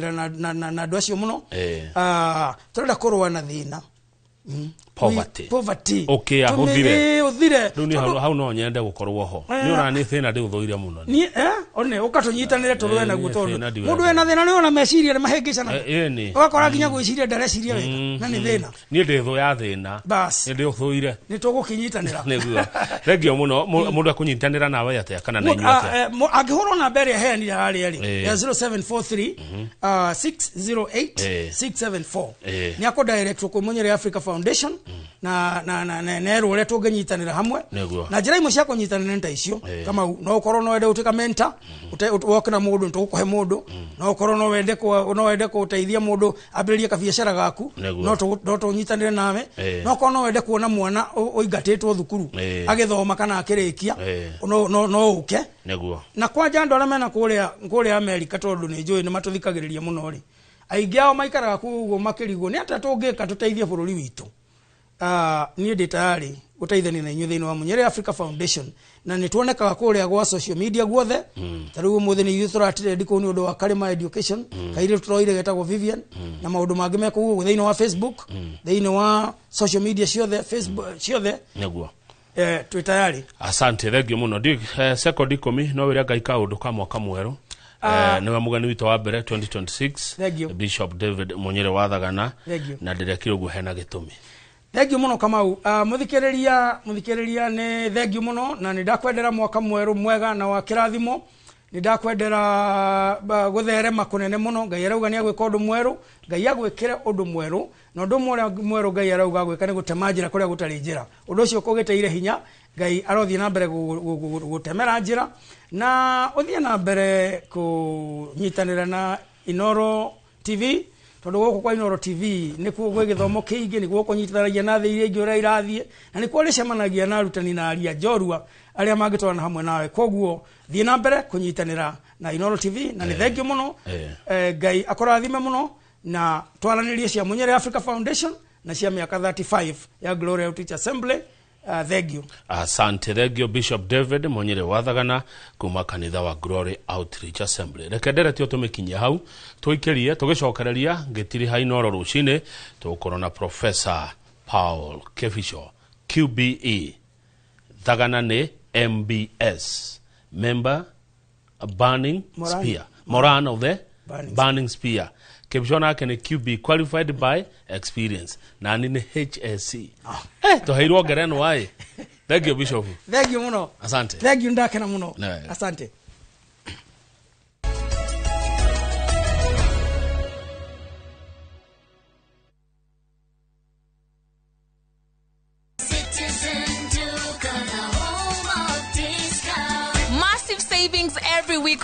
na andũ acio mũno. Ah, tũrenda kũrũa na thĩna. Poverty. Poverty. Ũkĩa, ũthire. Ũthire. Rĩu niĩ hau no nyende gũkorwo ho. Nĩ ona nĩ thĩna ndĩũthũire mũno. Niĩ one ũka tũnyitanĩre tũrũe naguo, tondũ thĩna ndiwendete. mũndũ wĩna thĩna nĩ ona meciria nĩ mahĩngĩcanaga. Ĩni. Ũgakora nginya gwĩciria ndareciria wega na nĩ thĩna. Niĩ ndĩ thũ ya thĩna. Bas. Nĩ ndĩũthũire. Nĩ tũgũkĩnyitanĩra. Nĩguo, thengio mũno. Mũndũ akũnyitanĩra nawe atĩa kana na inyuĩ atĩa? Angĩhũrwo namba ĩrĩa heanire harĩa rĩ, ya 0743 608 674, nĩ akũ direct kwĩ Munyere Africa Foundation. na na na na nerwo ũrĩa tũngĩnyitanĩra hamwe. Nĩguo. Na njĩra imwe cia kũnyitanĩra nĩ ta icio. Eh. Kamau, no ũkorwo no wende gũtuĩka mentor, woke na mũndũ nĩtũgũkũhe mũndũ. No ũkorwo no wende gũteithia mũndũ ambĩrĩrie kabiacara gaku, Nĩguo. no tũnyitanĩre nawe. Eh. No ũkorwo no wende kuona mwana ũingatĩtwo thukuru Eh. agĩthoma kana akĩrĩkia, Eh. no ũke. Nĩguo. Na kwanja andũ arĩa mena kũrĩa Amerika, tondũ nĩ njũĩ nĩ matũthikagĩrĩria mũno rĩ, aingĩ ao maikaraga kũu ũguo makĩrigwo nĩ atĩa tũngĩka tũteithie bũrũri witũ. Niĩ ndĩ tayarĩ gũteithania na inyuĩ thĩinĩ wa Munyere Africa Foundation, na nĩ tuonekaga kũrĩa gwa social media guothe. Ta rĩu ũmũthĩ nĩ ithuĩ tũratrendi kũu nĩ ũndũ wa Karĩma Education, kairĩtu tũroire getagwo Vivian, na maũndũ mangĩ me kũu ũguo thĩinĩ wa Facebook, thĩinĩ wa social media ciothe, Facebook ciothe. Nĩguo. Twĩ tayarĩ. Asante, thengio mũno. Ndi sekondi 10, no wĩre Ngai kaũndũ ka mwaka mwerũ. Nĩwe mũgeni witũ wa mbere 2026. Thank you. Bishop David Munyere wa Thagana. Thank you. Na ndĩrekire ũguo hena gĩtũmi. Thengio mũno Kamau. Mũthikĩrĩria nĩ thengio mũno, na nĩ ndakwendera mwaka mwerũ mwega na wa kĩrathimo. Nĩ ndakwendera gũtherema kũnene mũno. Ngai arauga nĩ agwĩka ũndũ mwerũ. Ngai agwĩkĩre ũndũ mwerũ, na ũndũ ũmwe ũrĩa mwerũ Ngai arauga agwĩka nĩ gũtema njĩra kũrĩa gũtarĩ njĩra. Ũndũ ũcio kũgĩteire hinya, Ngai arothiĩ na mbere gũtemera njĩra, na ũthiĩ na mbere kũnyitanĩra na Inoro TV, tondũ gũkũ kwa Inoro TV nĩkuo gwĩ gĩthomo kĩingĩ, nĩkuo kũnyitithanagia na thĩ iria ingĩ ũrĩa irathiĩ, na nĩkuo rĩcemanagia na arutani na aria njorua arĩa mangĩtwarana hamwe nawe. Koguo thiĩ na mbere kũnyitanĩra na Inoro TV, na nĩ thengio mũno. Ngai akũrathime mũno, na twaranĩrie cia Munyere Africa Foundation na cia mĩaka 35 ya Glory Outreach Assembly. Thengio. Asante, thengio Bishop David Munyere wa Thagana kuma kanitha wa Glory Outreach Assembly. Reke nderetio tũmĩkinyie hau, tũikĩrie tũgĩcokereria ngĩtiriha Inoro rũcinĩ tũgũkorwo na Professor Paul Kefico QBE. Thagana nĩ MBS, member Burning Moran. Spear, Moran of the Burning Burning Spear. Kefico nake nĩ QB, qualified by experience, nani nĩ HSC. Tũheirwo ngerenwa ĩ. Thank you Bishop. Thengio mũno. Asante. Thengio, ndakena mũno. Nĩ wega. Asante. Citizen Duka, the home of discount. Massive savings every week.